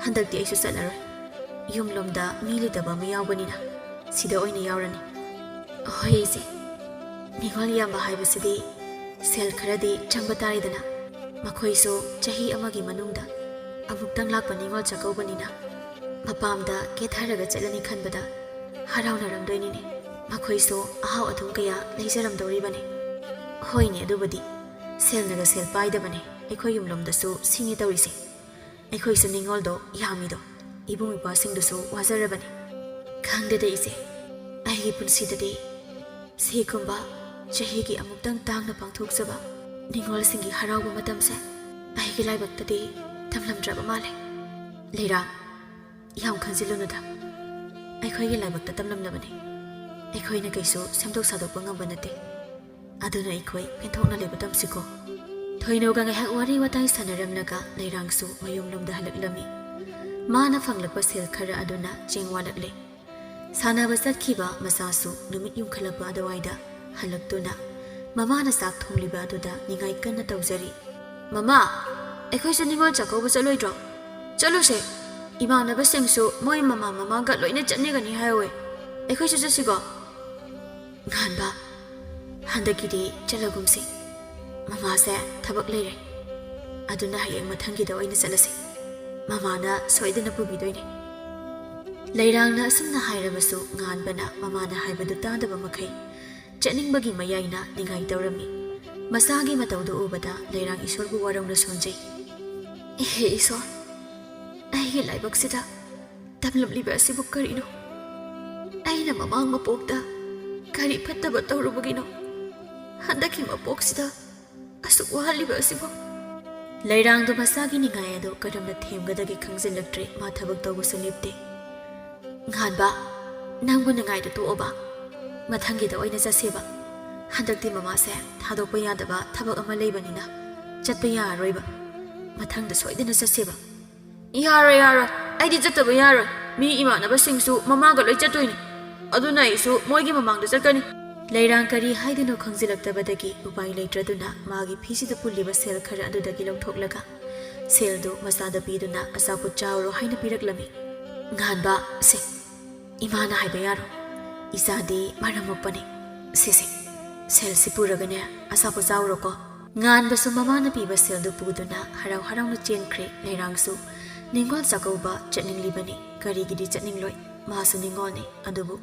ꯍꯟꯗꯛꯇꯤ ꯑꯩꯁꯨ ꯆꯠꯂꯔꯣꯏ꯫ ꯌꯨꯝꯂꯣꯝꯗ ꯃꯤ ꯂꯩꯇꯕ ꯑꯃ ꯌꯥꯎꯕꯅꯤꯅ ꯁꯤꯗ ꯑꯣꯏꯅ ꯌꯥꯎꯔꯅꯤ꯫" "ꯍꯣꯏ ꯏꯆꯦ, ꯅꯤꯉꯣꯜ ꯌꯥꯝꯕ ꯍꯥꯏꯕꯁꯤꯗꯤ ꯁꯦꯜ ꯈꯔꯗꯤ ꯆꯪꯕ ꯇꯥꯔꯦꯗꯅ꯫ ꯃꯈꯣꯏꯁꯨ ꯆꯍꯤ ꯑꯃꯒꯤ ꯃꯅꯨꯡꯗ ꯑꯃꯨꯛꯇꯪ ꯂꯥꯛꯄ ꯅꯤꯉꯣꯜ ꯆꯥꯛꯀꯧꯕꯅꯤꯅ ꯃꯄꯥꯝꯗ ꯀꯦꯊꯔꯒ ꯆꯠꯂꯅꯤ ꯈꯟꯕꯗ ꯍꯔꯥꯎꯅꯔꯝꯗꯣꯏꯅꯤꯅꯦ꯫ ꯃꯈꯣꯏꯁꯨ ꯑꯍꯥꯎ ꯑꯊꯨꯝ ꯀꯌꯥ ꯂꯩꯖꯔꯝꯗꯧꯔꯤꯕꯅꯤ꯫" "ꯍꯣꯏꯅꯦ, ꯑꯗꯨꯕꯨꯗꯤ ꯁꯦꯜꯅꯒ ꯁꯦꯜ ꯄꯥꯏꯗꯕꯅꯦ꯫ ꯑꯩꯈꯣꯏ ꯌꯨꯝꯂꯣꯝꯗꯁꯨ ꯁꯤꯅꯤ ꯇꯧꯔꯤꯁꯦ꯫ ꯑꯩꯈꯣꯏꯁꯨ ꯅꯤꯉꯣꯜꯗꯣ ꯌꯥꯝꯃꯤꯗꯣ ꯏꯕꯨꯡ ꯏꯄ꯭ꯋꯥꯁꯤꯡꯗꯨꯁꯨ ꯋꯥꯖꯔꯕꯅꯤ꯫" "ꯈꯪꯗꯦꯗ ꯏꯆꯦ, ꯑꯩꯒꯤ ꯄꯨꯟꯁꯤꯗꯗꯤ ꯁꯤꯒꯨꯝꯕ ꯆꯍꯤꯒꯤ ꯑꯃꯨꯛꯇꯪ ꯇꯥꯡꯅ ꯄꯥꯡꯊꯣꯛꯆꯕ ꯅꯤꯉꯣꯜꯁꯤꯡꯒꯤ ꯍꯔꯥꯎꯕ ꯃꯇꯝꯁꯦ ꯑꯩꯒꯤ ꯂꯥꯏꯕꯛꯇꯗꯤ ꯇꯝꯂꯝꯗ꯭ꯔꯕ ꯃꯥꯜꯂꯦ꯫" "ꯂꯩꯔꯥꯡ, ꯌꯥꯝ ꯈꯟꯖꯤꯜꯂꯨꯅꯨꯗ꯫ ꯑꯩꯈꯣꯏꯒꯤ ꯂꯥꯏꯕꯛꯇ ꯇꯝꯂꯝꯂꯕꯅꯤ꯫ ꯑꯩꯈꯣꯏꯅ ꯀꯩꯁꯨ ꯁꯦꯝꯗꯣꯛ ꯁꯥꯗꯣꯛꯄ ꯉꯝꯕ ꯅꯠꯇꯦ꯫ ꯑꯗꯨꯅ ꯑꯩꯈꯣꯏ ꯄꯦꯟꯊꯣꯛꯅ ꯂꯩꯕ ꯇꯝꯁꯤꯀꯣ꯫" ꯊꯣꯏꯅꯨꯒ ꯉꯥꯏꯍꯥꯛ ꯋꯥꯔꯤ ꯋꯥꯇꯥꯏ ꯁꯥꯟꯅꯔꯝꯂꯒ ꯂꯩꯔꯥꯡꯁꯨ ꯃꯌꯨꯝꯂꯣꯝꯗ ꯍꯜꯂꯛꯂꯝꯃꯤ꯫ ꯃꯥꯅ ꯐꯪꯂꯛꯄ ꯁꯦꯜ ꯈꯔ ꯑꯗꯨꯅ ꯆꯦꯡ ꯋꯥꯠꯂꯛꯂꯦ꯫ ꯁꯥꯟꯅꯕ ꯆꯠꯈꯤꯕ ꯃꯆꯥꯁꯨ ꯅꯨꯃꯤꯠ ꯌꯨꯝꯈꯠꯂꯛꯄ ꯑꯗꯨꯋꯥꯏꯗ ꯍꯜꯂꯛꯇꯨꯅ ꯃꯃꯥꯅ ꯆꯥꯛ ꯊꯣꯡꯂꯤꯕ ꯑꯗꯨꯗ ꯅꯤꯡꯉꯥꯏ ꯀꯟꯅ ꯇꯧꯖꯔꯤ꯫ "ꯃꯃꯥ, ꯑꯩꯈꯣꯏꯁꯨ ꯅꯤꯉꯣꯜ ꯆꯥꯛꯀꯧꯕ ꯆꯠꯂꯣꯏꯗ꯭ꯔꯣ? ꯆꯠꯂꯨꯁꯦ꯫ ꯏꯃꯥꯟꯅꯕꯁꯤꯡꯁꯨ ꯃꯣꯏ ꯃꯃꯥ ꯃꯃꯥꯒ ꯂꯣꯏꯅ ꯆꯠꯅꯤꯒꯅꯤ ꯍꯥꯏꯍꯧꯋꯦ꯫ ꯑꯩꯈꯣꯏꯁꯨ ꯆꯠꯁꯤꯀꯣ꯫" "ꯉꯥꯟꯕ, ꯍꯟꯗꯛꯀꯤꯗꯤ ꯆꯠꯂꯒꯨꯝꯁꯤ꯫ ꯃꯃꯥꯁꯦ ꯊꯕꯛ ꯂꯩꯔꯦ꯫ ꯑꯗꯨꯅ ꯍꯌꯦꯡ ꯃꯊꯪꯒꯤꯗ ꯑꯣꯏꯅ ꯆꯠꯂꯁꯤ꯫ ꯃꯃꯥꯅ ꯁꯣꯏꯗꯅ ꯄꯨꯕꯤꯗꯣꯏꯅꯦ꯫" ꯂꯩꯔꯥꯡꯅ ꯑꯁꯨꯝꯅ ꯍꯥꯏꯔꯕꯁꯨ ꯉꯥꯟꯕꯅ ꯃꯃꯥꯅ ꯍꯥꯏꯕꯗꯨ ꯇꯥꯗꯕ ꯃꯈꯩ ꯆꯠꯅꯤꯡꯕꯒꯤ ꯃꯌꯥꯏꯅ ꯅꯤꯡꯉꯥꯏ ꯇꯧꯔꯝꯃꯤ꯫ ꯃꯆꯥꯒꯤ ꯃꯇꯧꯗꯨ ꯎꯕꯗ ꯂꯩꯔꯥꯡ ꯏꯁꯣꯔꯕꯨ ꯋꯥꯔꯧꯅ ꯁꯣꯟꯖꯩ꯫ "ꯏꯍꯦ ꯏꯁꯣꯔ, ꯑꯩꯒꯤ ꯂꯥꯏꯕꯛꯁꯤꯗ ꯇꯝꯂꯝꯂꯤꯕ ꯑꯁꯤꯕꯨ ꯀꯔꯤꯅꯣ? ꯑꯩꯅ ꯃꯃꯥꯡ ꯃꯄꯣꯛꯇ ꯀꯔꯤ ꯐꯠꯇꯕ ꯇꯧꯔꯨꯕꯒꯤꯅꯣ ꯍꯟꯗꯛꯀꯤ ꯃꯄꯣꯛꯁꯤꯗ ꯑꯁꯨꯛ ꯋꯥꯍꯜꯂꯤꯕ ꯑꯁꯤꯕꯨ? ꯂꯩꯔꯥꯡꯗꯣ ꯃꯁꯥꯒꯤ ꯅꯤꯡꯉꯥꯏ ꯑꯗꯣ ꯀꯔꯝꯅ ꯊꯦꯝꯒꯗꯒꯦ ꯈꯪꯖꯤꯜꯂꯛꯇ꯭ꯔꯦ ꯃꯥ ꯊꯕꯛ ꯇꯧꯕꯁꯨ ꯂꯦꯞꯇꯦ꯫ ꯉꯥꯟꯕ, ꯅꯪꯕꯨ ꯅꯤꯡꯉꯥꯏꯗꯣ ꯇꯣꯛꯑꯣꯕ꯫ ꯃꯊꯪꯒꯤꯗ ꯑꯣꯏꯅ ꯆꯠꯁꯦꯕ꯫ ꯍꯟꯗꯛꯇꯤ ꯃꯃꯥꯁꯦ ꯊꯥꯗꯣꯛꯄ ꯌꯥꯗꯕ ꯊꯕꯛ ꯑꯃ ꯂꯩꯕꯅꯤꯅ ꯆꯠꯄ ꯌꯥꯔꯔꯣꯏꯕ꯫ ꯃꯊꯪꯗ ꯁꯣꯏꯗꯅ ꯆꯠꯁꯦꯕ꯫ ꯌꯥꯔꯣꯏ, ꯌꯥꯔꯣꯏ꯫ ꯑꯩꯗꯤ ꯆꯠꯇꯕ ꯌꯥꯔꯣꯏ꯫ ꯃꯤ ꯏꯃꯥꯟꯅꯕꯁꯤꯡꯁꯨ ꯃꯃꯥꯒ ꯂꯣꯏ ꯆꯠꯇꯣꯏꯅꯤ꯫ ꯑꯗꯨꯅ ꯑꯩꯁꯨ ꯃꯣꯏꯒꯤ ꯃꯃꯥꯡꯗ ꯆꯠꯀꯅꯤ꯫ ꯂꯩꯔꯥꯡ ꯀꯔꯤ ꯍꯥꯏꯗꯣꯏꯅꯣ ꯈꯪꯖꯤꯜꯂꯛꯇꯕꯗꯒꯤ ꯎꯄꯥꯏ ꯂꯩꯇ꯭ꯔꯗꯨꯅ ꯃꯥꯒꯤ ꯐꯤꯁꯤꯗ ꯄꯨꯜꯂꯤꯕ ꯁꯦꯜ ꯈꯔ ꯑꯗꯨꯗꯒꯤ ꯂꯧꯊꯣꯛꯂꯒ ꯁꯦꯜꯗꯨ ꯃꯆꯥꯗ ꯄꯤꯗꯨꯅ ꯑꯆꯥꯄꯣꯠ ꯆꯥꯎꯔꯣ ꯍꯥꯏꯅ ꯄꯤꯔꯛꯂꯝꯃꯤ꯫ ꯉꯥꯟꯕ, ꯁꯦ, ꯏꯃꯥꯅ ꯍꯥꯏꯕ ꯌꯥꯔꯣꯏ꯫ ꯏꯆꯥꯗꯤ ꯃꯔꯝ ꯃꯣꯛꯄꯅꯤ꯫ ꯁꯦ, ꯁꯦ, ꯁꯦꯜꯁꯤ ꯄꯨꯔꯒꯅꯦ ꯑꯆꯥꯄꯣꯠ ꯆꯥꯎꯔꯣꯀꯣ꯫ ꯉꯥꯟꯕꯁꯨ ꯃꯃꯥꯅ ꯄꯤꯕ ꯁꯦꯜꯗꯨ ꯄꯨꯗꯨꯅ ꯍꯔꯥꯎ ꯍꯔꯥꯎꯅ ꯆꯦꯟꯈ꯭ꯔꯦ꯫ ꯂꯩꯔꯥꯡꯁꯨ ꯅꯤꯡꯉꯣꯜ ꯆꯥꯛꯀꯧꯕ ꯆꯠꯅꯤꯡꯂꯤꯕꯅꯤ꯫ ꯀꯔꯤꯒꯤꯗꯤ ꯆꯠꯅꯤꯡꯂꯣꯏ? ꯃꯥꯁꯨ ꯅꯤꯡꯉꯣꯜꯅꯤ꯫ ꯑꯗꯨꯕꯨ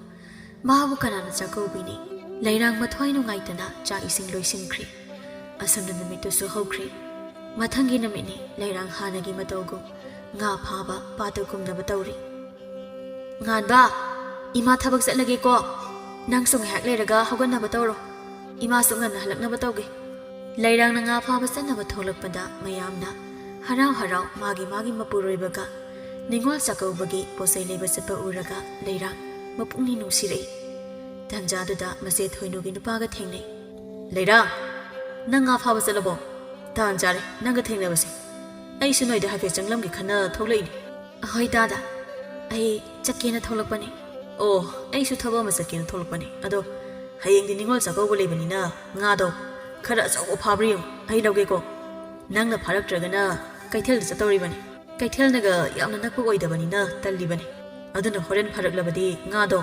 ꯃꯥꯕꯨ ꯀꯅꯥꯅ ꯆꯥꯛꯀꯧꯕꯤꯅꯤ? ꯂꯩꯔꯥꯡ ꯃꯊ꯭ꯋꯥꯏ ꯅꯨꯡꯉꯥꯏꯇꯅ ꯆꯥꯛ ꯏꯁꯤꯡ ꯂꯣꯏꯁꯤꯟꯈ꯭ꯔꯦ꯫ ꯑꯁꯨꯝꯅ ꯅꯨꯃꯤꯠꯇꯨꯁꯨ ꯍꯧꯈ꯭ꯔꯦ꯫ ꯃꯊꯪꯒꯤ ꯅꯨꯃꯤꯠꯅꯤ꯫ ꯂꯩꯔꯥꯡ ꯍꯥꯟꯅꯒꯤ ꯃꯇꯧꯒꯨꯝ ꯉꯥ ꯐꯥꯕ ꯄꯥꯠꯇ ꯀꯨꯝꯅꯕ ꯇꯧꯔꯤ꯫ ꯉꯥꯟꯕ, ꯏꯃꯥ ꯊꯕꯛ ꯆꯠꯂꯒꯦꯀꯣ꯫ ꯅꯪꯁꯨ ꯉꯥꯏꯍꯥꯛ ꯂꯩꯔꯒ ꯍꯧꯒꯠꯅꯕ ꯇꯧꯔꯣ꯫ ꯏꯃꯥꯁꯨ ꯉꯟꯅ ꯍꯜꯂꯛꯅꯕ ꯇꯧꯒꯦ꯫ ꯂꯩꯔꯥꯡꯅ ꯉꯥ ꯐꯥꯕ ꯆꯠꯅꯕ ꯊꯣꯛꯂꯛꯄꯗ ꯃꯌꯥꯝꯅ ꯍꯔꯥꯎ ꯍꯔꯥꯎ ꯃꯥꯒꯤ ꯃꯥꯒꯤ ꯃꯄꯨꯔꯣꯏꯕꯒ ꯅꯤꯡꯉꯣꯜ ꯆꯥꯛꯀꯧꯕꯒꯤ ꯄꯣꯠꯆꯩ ꯂꯩꯕ ꯆꯠꯄ ꯎꯔꯒ ꯂꯩꯔꯥꯡ ꯃꯄꯨꯛꯅꯤꯡ ꯅꯨꯡꯁꯤꯔꯛꯏ꯫ ꯇꯟꯖꯥꯗꯨꯗ ꯃꯆꯦ ꯊꯣꯏꯅꯨꯒꯤ ꯅꯨꯄꯥꯒ ꯊꯦꯡꯅꯩ꯫ ꯂꯩꯔꯥꯡ, ꯅꯪ ꯉꯥ ꯐꯥꯕ ꯆꯠꯂꯕꯣ? ꯇꯥꯟ ꯆꯥꯔꯦ ꯅꯪꯒ ꯊꯦꯡꯅꯕꯁꯦ꯫ ꯑꯩꯁꯨ ꯅꯣꯏꯗ ꯍꯥꯏꯐꯦꯠ ꯆꯪꯂꯝꯒꯦ ꯈꯟꯅ ꯊꯣꯛꯂꯛꯏꯅꯤ꯫ ꯑꯍꯣꯏ ꯗꯥꯗꯥ, ꯑꯩ ꯆꯠꯀꯦꯅ ꯊꯣꯛꯂꯛꯄꯅꯦ꯫ ꯑꯣ, ꯑꯩꯁꯨ ꯊꯕꯛ ꯑꯃ ꯆꯠꯀꯦꯅ ꯊꯣꯛꯂꯛꯄꯅꯦ꯫ ꯑꯗꯣ ꯍꯌꯦꯡꯗꯤ ꯅꯤꯡꯉꯣꯜ ꯆꯥꯛꯀꯧꯕ ꯂꯩꯕꯅꯤꯅ ꯉꯥꯗꯣ ꯈꯔ ꯑꯆꯧꯕ ꯐꯥꯕ꯭ꯔꯥ ꯌꯦꯡꯉꯨ, ꯑꯩ ꯂꯧꯒꯦꯀꯣ꯫ ꯅꯪꯅ ꯐꯥꯔꯛꯇ꯭ꯔꯒꯅ ꯀꯩꯊꯦꯜꯗ ꯆꯠꯇꯧꯔꯤꯕꯅꯤ꯫ ꯀꯩꯊꯦꯜꯅꯒ ꯌꯥꯝꯅ ꯅꯛꯄ ꯑꯣꯏꯗꯕꯅꯤꯅ ꯇꯜꯂꯤꯕꯅꯤ꯫ ꯑꯗꯨꯅ ꯍꯣꯔꯦꯟ ꯐꯥꯔꯛꯂꯕꯗꯤ ꯉꯥꯗꯣ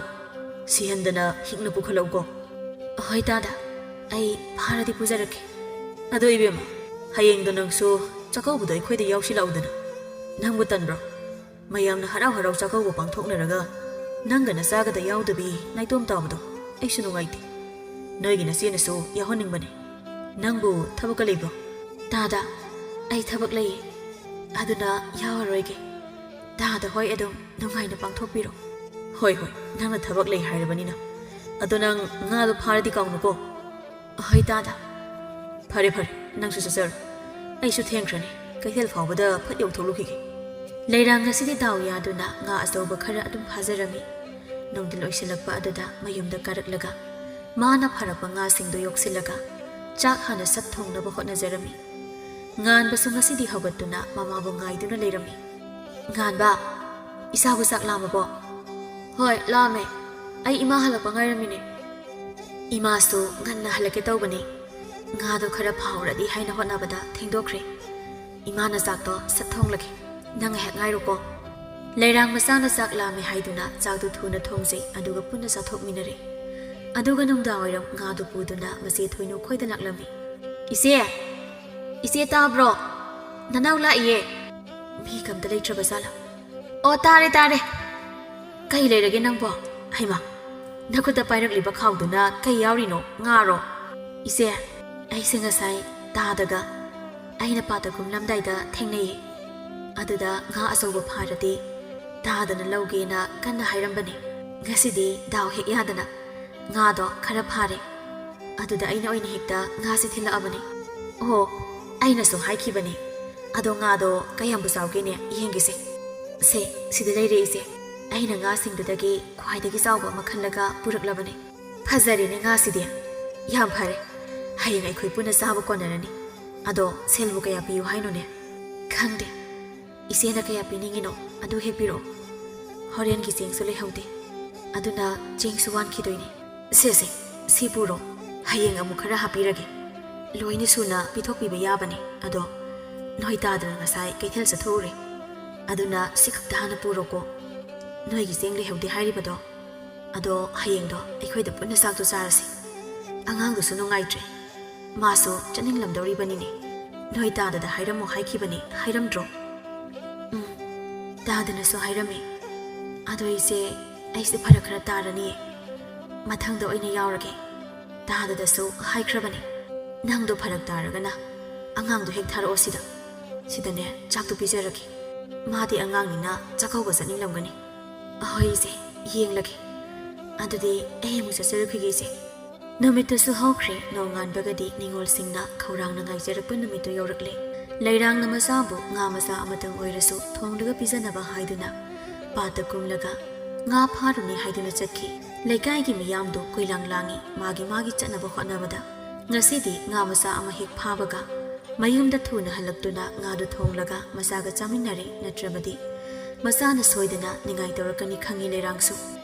ꯁꯤꯍꯟꯗꯅ ꯍꯤꯡꯅ ꯄꯨꯈꯠꯂꯛꯎꯀꯣ꯫ ꯑꯍꯣꯏ ꯗꯥꯗꯥ, ꯑꯩ ꯐꯥꯔꯗꯤ ꯄꯨꯖꯔꯛꯀꯦ꯫ ꯑꯗꯣ ꯏꯕꯦꯝꯃ, ꯍꯌꯦꯡꯗꯣ ꯅꯪꯁꯨ ꯆꯥꯛꯀꯧꯕꯗꯣ ꯑꯩꯈꯣꯏꯗ ꯌꯥꯎꯁꯤꯜꯂꯛꯎꯗꯅ꯫ ꯅꯪꯕꯨ ꯇꯟꯕ꯭ꯔꯣ? ꯃꯌꯥꯝꯅ ꯍꯔꯥꯎ ꯍꯔꯥꯎ ꯆꯥꯛꯀꯧꯕ ꯄꯥꯡꯊꯣꯛꯅꯔꯒ ꯅꯪꯒ ꯅꯆꯥꯒꯗ ꯌꯥꯎꯗꯕꯤ ꯅꯥꯏꯇꯣꯝ ꯇꯥꯕꯗꯣ ꯑꯩꯁꯨ ꯅꯨꯡꯉꯥꯏꯇꯦ꯫ ꯅꯣꯏꯒꯤ ꯅꯆꯦꯅꯁꯨ ꯌꯥꯎꯍꯟꯅꯤꯡꯕꯅꯦ꯫ ꯅꯪꯕꯨ ꯊꯕꯛꯀ ꯂꯩꯕ꯭ꯔꯣ? ꯗꯥꯗꯥ, ꯑꯩ ꯊꯕꯛ ꯂꯩꯌꯦ꯫ ꯑꯗꯨꯅ ꯌꯥꯎꯔꯔꯣꯏꯒꯦ꯫ ꯗꯥꯗꯥ ꯍꯣꯏ ꯑꯗꯨꯝ ꯅꯨꯡꯉꯥꯏꯅ ꯄꯥꯡꯊꯣꯛꯄꯤꯔꯣ꯫ ꯍꯣꯏ, ꯍꯣꯏ, ꯅꯪꯅ ꯊꯕꯛ ꯂꯩ ꯍꯥꯏꯔꯕꯅꯤꯅ꯫ ꯑꯗꯣ ꯅꯪ ꯉꯥꯗꯣ ꯐꯥꯔꯗꯤ ꯀꯥꯎꯅꯨꯀꯣ꯫ ꯑꯍꯣꯏ ꯇꯥꯗ꯫ ꯐꯔꯦ ꯐꯔꯦ, ꯅꯪꯁꯨ ꯆꯠꯆꯔꯣ꯫ ꯑꯩꯁꯨ ꯊꯦꯡꯈ꯭ꯔꯅꯤ, ꯀꯩꯊꯦꯜ ꯐꯥꯎꯕꯗ ꯐꯠ ꯌꯧꯊꯣꯛꯂꯨꯈꯤꯒꯦ꯫ ꯂꯩꯔꯥꯡ ꯉꯁꯤꯗꯤ ꯗꯥꯎ ꯌꯥꯗꯨꯅ ꯉꯥ ꯑꯆꯧꯕ ꯈꯔ ꯑꯗꯨꯝ ꯐꯥꯖꯔꯝꯃꯤ꯫ ꯅꯨꯡꯊꯤꯜ ꯑꯣꯏꯁꯤꯜꯂꯛꯄ ꯑꯗꯨꯗ ꯃꯌꯨꯝꯗ ꯀꯥꯔꯛꯂꯒ ꯃꯥꯅ ꯐꯥꯔꯛꯄ ꯉꯥꯁꯤꯡꯗꯨ ꯌꯣꯛꯁꯤꯜꯂꯒ ꯆꯥꯛ ꯍꯥꯟꯅ ꯁꯠ ꯊꯣꯡꯅꯕ ꯍꯣꯠꯅꯖꯔꯝꯃꯤ꯫ ꯉꯥꯟꯕꯁꯨ ꯉꯁꯤꯗꯤ ꯍꯧꯒꯠꯇꯨꯅ ꯃꯃꯥꯕꯨ ꯉꯥꯏꯗꯨꯅ ꯂꯩꯔꯝꯃꯤ꯫ "ꯉꯥꯟꯕ, ꯏꯆꯥꯕꯨ ꯆꯥꯛ ꯂꯥꯝꯃꯕꯣ?" "ꯍꯣꯏ, ꯂꯥꯝꯃꯦ꯫ ꯑꯩ ꯏꯃꯥ ꯍꯜꯂꯛꯄ ꯉꯥꯏꯔꯝꯃꯤꯅꯦ꯫" ꯏꯃꯥꯁꯨ ꯉꯟꯅ ꯍꯜꯂꯛꯀꯦ ꯇꯧꯕꯅꯤ꯫ ꯉꯥꯗꯣ ꯈꯔ ꯐꯥꯍꯧꯔꯗꯤ ꯍꯥꯏꯅ ꯍꯣꯠꯅꯕꯗ ꯊꯦꯡꯗꯣꯛꯈ꯭ꯔꯦ꯫ "ꯏꯃꯥꯅ ꯆꯥꯛꯇꯣ ꯁꯠ ꯊꯣꯡꯂꯒꯦ꯫ ꯅꯪ ꯉꯥꯏꯍꯥꯛ ꯉꯥꯏꯔꯣꯀꯣ꯫" ꯂꯩꯔꯥꯡ ꯃꯆꯥꯅ ꯆꯥꯛ ꯂꯥꯝꯃꯦ ꯍꯥꯏꯗꯨꯅ ꯆꯥꯛꯇꯨ ꯊꯨꯅ ꯊꯣꯡꯖꯩ, ꯑꯗꯨꯒ ꯄꯨꯟꯅ ꯆꯥꯊꯣꯛꯃꯤꯟꯅꯔꯦ꯫ ꯑꯗꯨꯒ ꯅꯨꯡꯗꯥꯡꯋꯥꯏꯔꯝ ꯉꯥꯗꯨ ꯄꯨꯗꯨꯅ ꯃꯆꯦ ꯊꯣꯏꯅꯨ ꯈꯣꯏꯗ ꯂꯥꯛꯂꯝꯃꯤ꯫ "ꯏꯆꯦ! ꯏꯆꯦ ꯇꯥꯕ꯭ꯔꯣ? ꯅꯅꯥꯎ ꯂꯥꯛꯏꯌꯦ꯫" "ꯃꯤ ꯀꯝꯇ ꯂꯩꯇ꯭ꯔꯕ ꯖꯥꯠꯂꯥ?" "ꯑꯣ, ꯇꯥꯔꯦ, ꯇꯥꯔꯦ꯫ ꯀꯩ ꯂꯩꯔꯒꯦ ꯅꯪꯕꯣ? ꯍꯩꯃꯥ, ꯅꯈꯨꯠꯇ ꯄꯥꯏꯔꯛꯂꯤꯕ ꯈꯥꯎꯗꯨꯅ ꯀꯩ ꯌꯥꯎꯔꯤꯅꯣ? ꯉꯥꯔꯣ?" "ꯏꯆꯦ, ꯑꯩꯁꯦ ꯉꯁꯥꯏ ꯇꯥꯗꯒ ꯑꯩꯅ ꯄꯥꯠꯇ ꯀꯨꯝꯂꯝꯗꯥꯏꯗ ꯊꯦꯡꯅꯩꯌꯦ꯫ ꯑꯗꯨꯗ ꯉꯥ ꯑꯆꯧꯕ ꯐꯥꯔꯗꯤ ꯇꯥꯗꯅ ꯂꯧꯒꯦꯅ ꯀꯟꯅ ꯍꯥꯏꯔꯝꯕꯅꯦ꯫ ꯉꯁꯤꯗꯤ ꯗꯥꯎ ꯍꯦꯛ ꯌꯥꯗꯅ ꯉꯥꯗꯣ ꯈꯔ ꯐꯥꯔꯦ꯫ ꯑꯗꯨꯗ ꯑꯩꯅ ꯑꯣꯏꯅ ꯍꯦꯛꯇ ꯉꯥꯁꯦ ꯊꯤꯜꯂꯛꯑꯕꯅꯦ꯫" "ꯑꯣꯍꯣ, ꯑꯩꯅꯁꯨ ꯍꯥꯏꯈꯤꯕꯅꯦ꯫ ꯑꯗꯣ ꯉꯥꯗꯣ ꯀꯌꯥꯝꯕꯨ ꯆꯥꯎꯒꯦꯅꯦ? ꯌꯦꯡꯒꯦꯁꯦ꯫ ꯁꯦ, ꯁꯤꯗ ꯂꯩꯔꯦ ꯏꯆꯦ꯫ ꯑꯩꯅ ꯉꯥꯁꯤꯡꯗꯨꯗꯒꯤ ꯈ꯭ꯋꯥꯏꯗꯒꯤ ꯆꯥꯎꯕ ꯑꯃ ꯈꯜꯂꯒ ꯄꯨꯔꯛꯂꯕꯅꯦ꯫" "ꯐꯖꯔꯦꯅꯦ ꯉꯥꯁꯤꯗꯤ꯫ ꯌꯥꯝ ꯐꯔꯦ꯫ ꯍꯌꯦꯡ ꯑꯩꯈꯣꯏ ꯄꯨꯟꯅ ꯆꯥꯕ ꯀꯣꯟꯅꯔꯅꯤ꯫ ꯑꯗꯣ ꯁꯦꯜꯕꯨ ꯀꯌꯥ ꯄꯤꯌꯨ ꯍꯥꯏꯅꯣꯅꯦ?" "ꯈꯪꯗꯦ꯫ ꯏꯆꯦꯅ ꯀꯌꯥ ꯄꯤꯅꯤꯡꯉꯤꯅꯣ ꯑꯗꯨ ꯍꯦꯛ ꯄꯤꯔꯛꯑꯣ꯫ ꯍꯣꯔꯦꯟꯒꯤ ꯆꯦꯡꯁꯨ ꯂꯩꯍꯧꯗꯦ꯫ ꯑꯗꯨꯅ ꯆꯦꯡꯁꯨ ꯋꯥꯟꯈꯤꯗꯣꯏꯅꯦ꯫ ꯁꯦ, ꯁꯦ, ꯁꯤ ꯄꯨꯔꯣ꯫ ꯍꯌꯦꯡ ꯑꯃꯨꯛ ꯈꯔ ꯍꯥꯞꯄꯤꯔꯒꯦ꯫ ꯂꯣꯏꯅ ꯁꯨꯅ ꯄꯤꯊꯣꯛꯄꯤꯕ ꯌꯥꯕꯅꯦ꯫ ꯑꯗꯣ ꯅꯣꯏ ꯇꯥꯗꯅ ꯉꯁꯥꯏ ꯀꯩꯊꯦꯜ ꯆꯠꯊꯣꯛꯎꯔꯦ꯫ ꯑꯗꯨꯅ ꯁꯤ ꯈꯛꯇ ꯍꯥꯟꯅ ꯄꯨꯔꯣꯀꯣ꯫ ꯅꯣꯏꯒꯤ ꯆꯦꯡ ꯂꯩꯍꯧꯗꯦ ꯍꯥꯏꯔꯤꯕꯗꯣ, ꯑꯗꯣ ꯍꯌꯦꯡꯗꯣ ꯑꯩꯈꯣꯏꯗ ꯄꯨꯟꯅ ꯆꯥꯛꯇꯣ ꯆꯥꯔꯁꯤ꯫ ꯑꯉꯥꯡꯗꯨꯁꯨ ꯅꯨꯡꯉꯥꯏꯇ꯭ꯔꯦ꯫ ꯃꯥꯁꯨ ꯆꯠꯅꯤꯡꯂꯝꯗꯧꯔꯤꯕꯅꯤꯅꯦ꯫ ꯅꯣꯏ ꯇꯥꯗꯗ ꯍꯥꯏꯔꯝꯃꯣ ꯍꯥꯏꯈꯤꯕꯅꯦ, ꯍꯥꯏꯔꯝꯗ꯭ꯔꯣ?" "ꯎꯝ, ꯇꯥꯗꯅꯁꯨ ꯍꯥꯏꯔꯝꯃꯦ꯫ ꯑꯗꯣ ꯏꯆꯦ, ꯑꯩꯁꯦ ꯐꯔꯛ ꯈꯔ ꯇꯥꯔꯅꯤꯌꯦ꯫ ꯃꯊꯪꯗ ꯑꯣꯏꯅ ꯌꯥꯎꯔꯒꯦ꯫ ꯇꯥꯗꯗꯁꯨ ꯍꯥꯏꯈ꯭ꯔꯕꯅꯦ꯫ ꯅꯪꯗꯣ ꯐꯔꯛ ꯇꯥꯔꯒꯅ ꯑꯉꯥꯡꯗꯣ ꯍꯦꯛ ꯊꯥꯔꯛꯑꯣ ꯁꯤꯗ꯫ ꯁꯤꯗꯅꯦ ꯆꯥꯛꯇꯣ ꯄꯤꯖꯔꯒꯦ꯫ ꯃꯥꯗꯤ ꯑꯉꯥꯡꯅꯤꯅ ꯆꯥꯛꯀꯧꯕ ꯆꯠꯅꯤꯡꯂꯝꯒꯅꯤ꯫" "ꯑꯍꯣꯏ ꯏꯆꯦ, ꯌꯦꯡꯂꯒꯦ꯫" ꯑꯗꯨꯗꯤ ꯑꯩ ꯑꯃꯨꯛ ꯆꯠꯆꯔꯨꯈꯤꯒꯦ, ꯏꯆꯦ꯫ ꯅꯨꯃꯤꯠꯇꯨꯁꯨ ꯍꯧꯈ꯭ꯔꯦ꯫ ꯅꯣꯡꯉꯥꯟꯕꯒꯗꯤ ꯅꯤꯉꯣꯜꯁꯤꯡꯅ ꯈꯧꯔꯥꯡꯅ ꯉꯥꯏꯖꯔꯛꯄ ꯅꯨꯃꯤꯠꯇꯨ ꯌꯧꯔꯛꯂꯦ꯫ ꯂꯩꯔꯥꯡꯅ ꯃꯆꯥꯕꯨ ꯉꯥ ꯃꯆꯥ ꯑꯃꯇꯪ ꯑꯣꯏꯔꯁꯨ ꯊꯣꯡꯂꯒ ꯄꯤꯖꯅꯕ ꯍꯥꯏꯗꯨꯅ ꯄꯥꯠꯇ ꯀꯨꯝꯂꯒ ꯉꯥ ꯐꯥꯔꯨꯅꯤ ꯍꯥꯏꯗꯨꯅ ꯆꯠꯈꯤ꯫ ꯂꯩꯀꯥꯏꯒꯤ ꯃꯤꯌꯥꯝꯗꯨ ꯀꯣꯏꯂꯥꯡ ꯂꯥꯡꯉꯤ, ꯃꯥꯒꯤ ꯃꯥꯒꯤ ꯆꯠꯅꯕ ꯍꯣꯠꯅꯕꯗ꯫ ꯉꯁꯤꯗꯤ ꯉꯥ ꯃꯆꯥ ꯑꯃ ꯍꯦꯛ ꯐꯥꯕꯒ ꯃꯌꯨꯝꯗ ꯊꯨꯅ ꯍꯜꯂꯛꯇꯨꯅ ꯉꯥꯗꯨ ꯊꯣꯡꯂꯒ ꯃꯆꯥꯒ ꯆꯥꯃꯤꯟꯅꯔꯦ, ꯅꯠꯇ꯭ꯔꯕꯗꯤ ꯃꯆꯥꯅ ꯁꯣꯏꯗꯅ ꯅꯤꯡꯉꯥꯏ ꯇꯧꯔꯛꯀꯅꯤ ꯈꯪꯉꯤ ꯂꯩꯔꯥꯡꯁꯨ꯫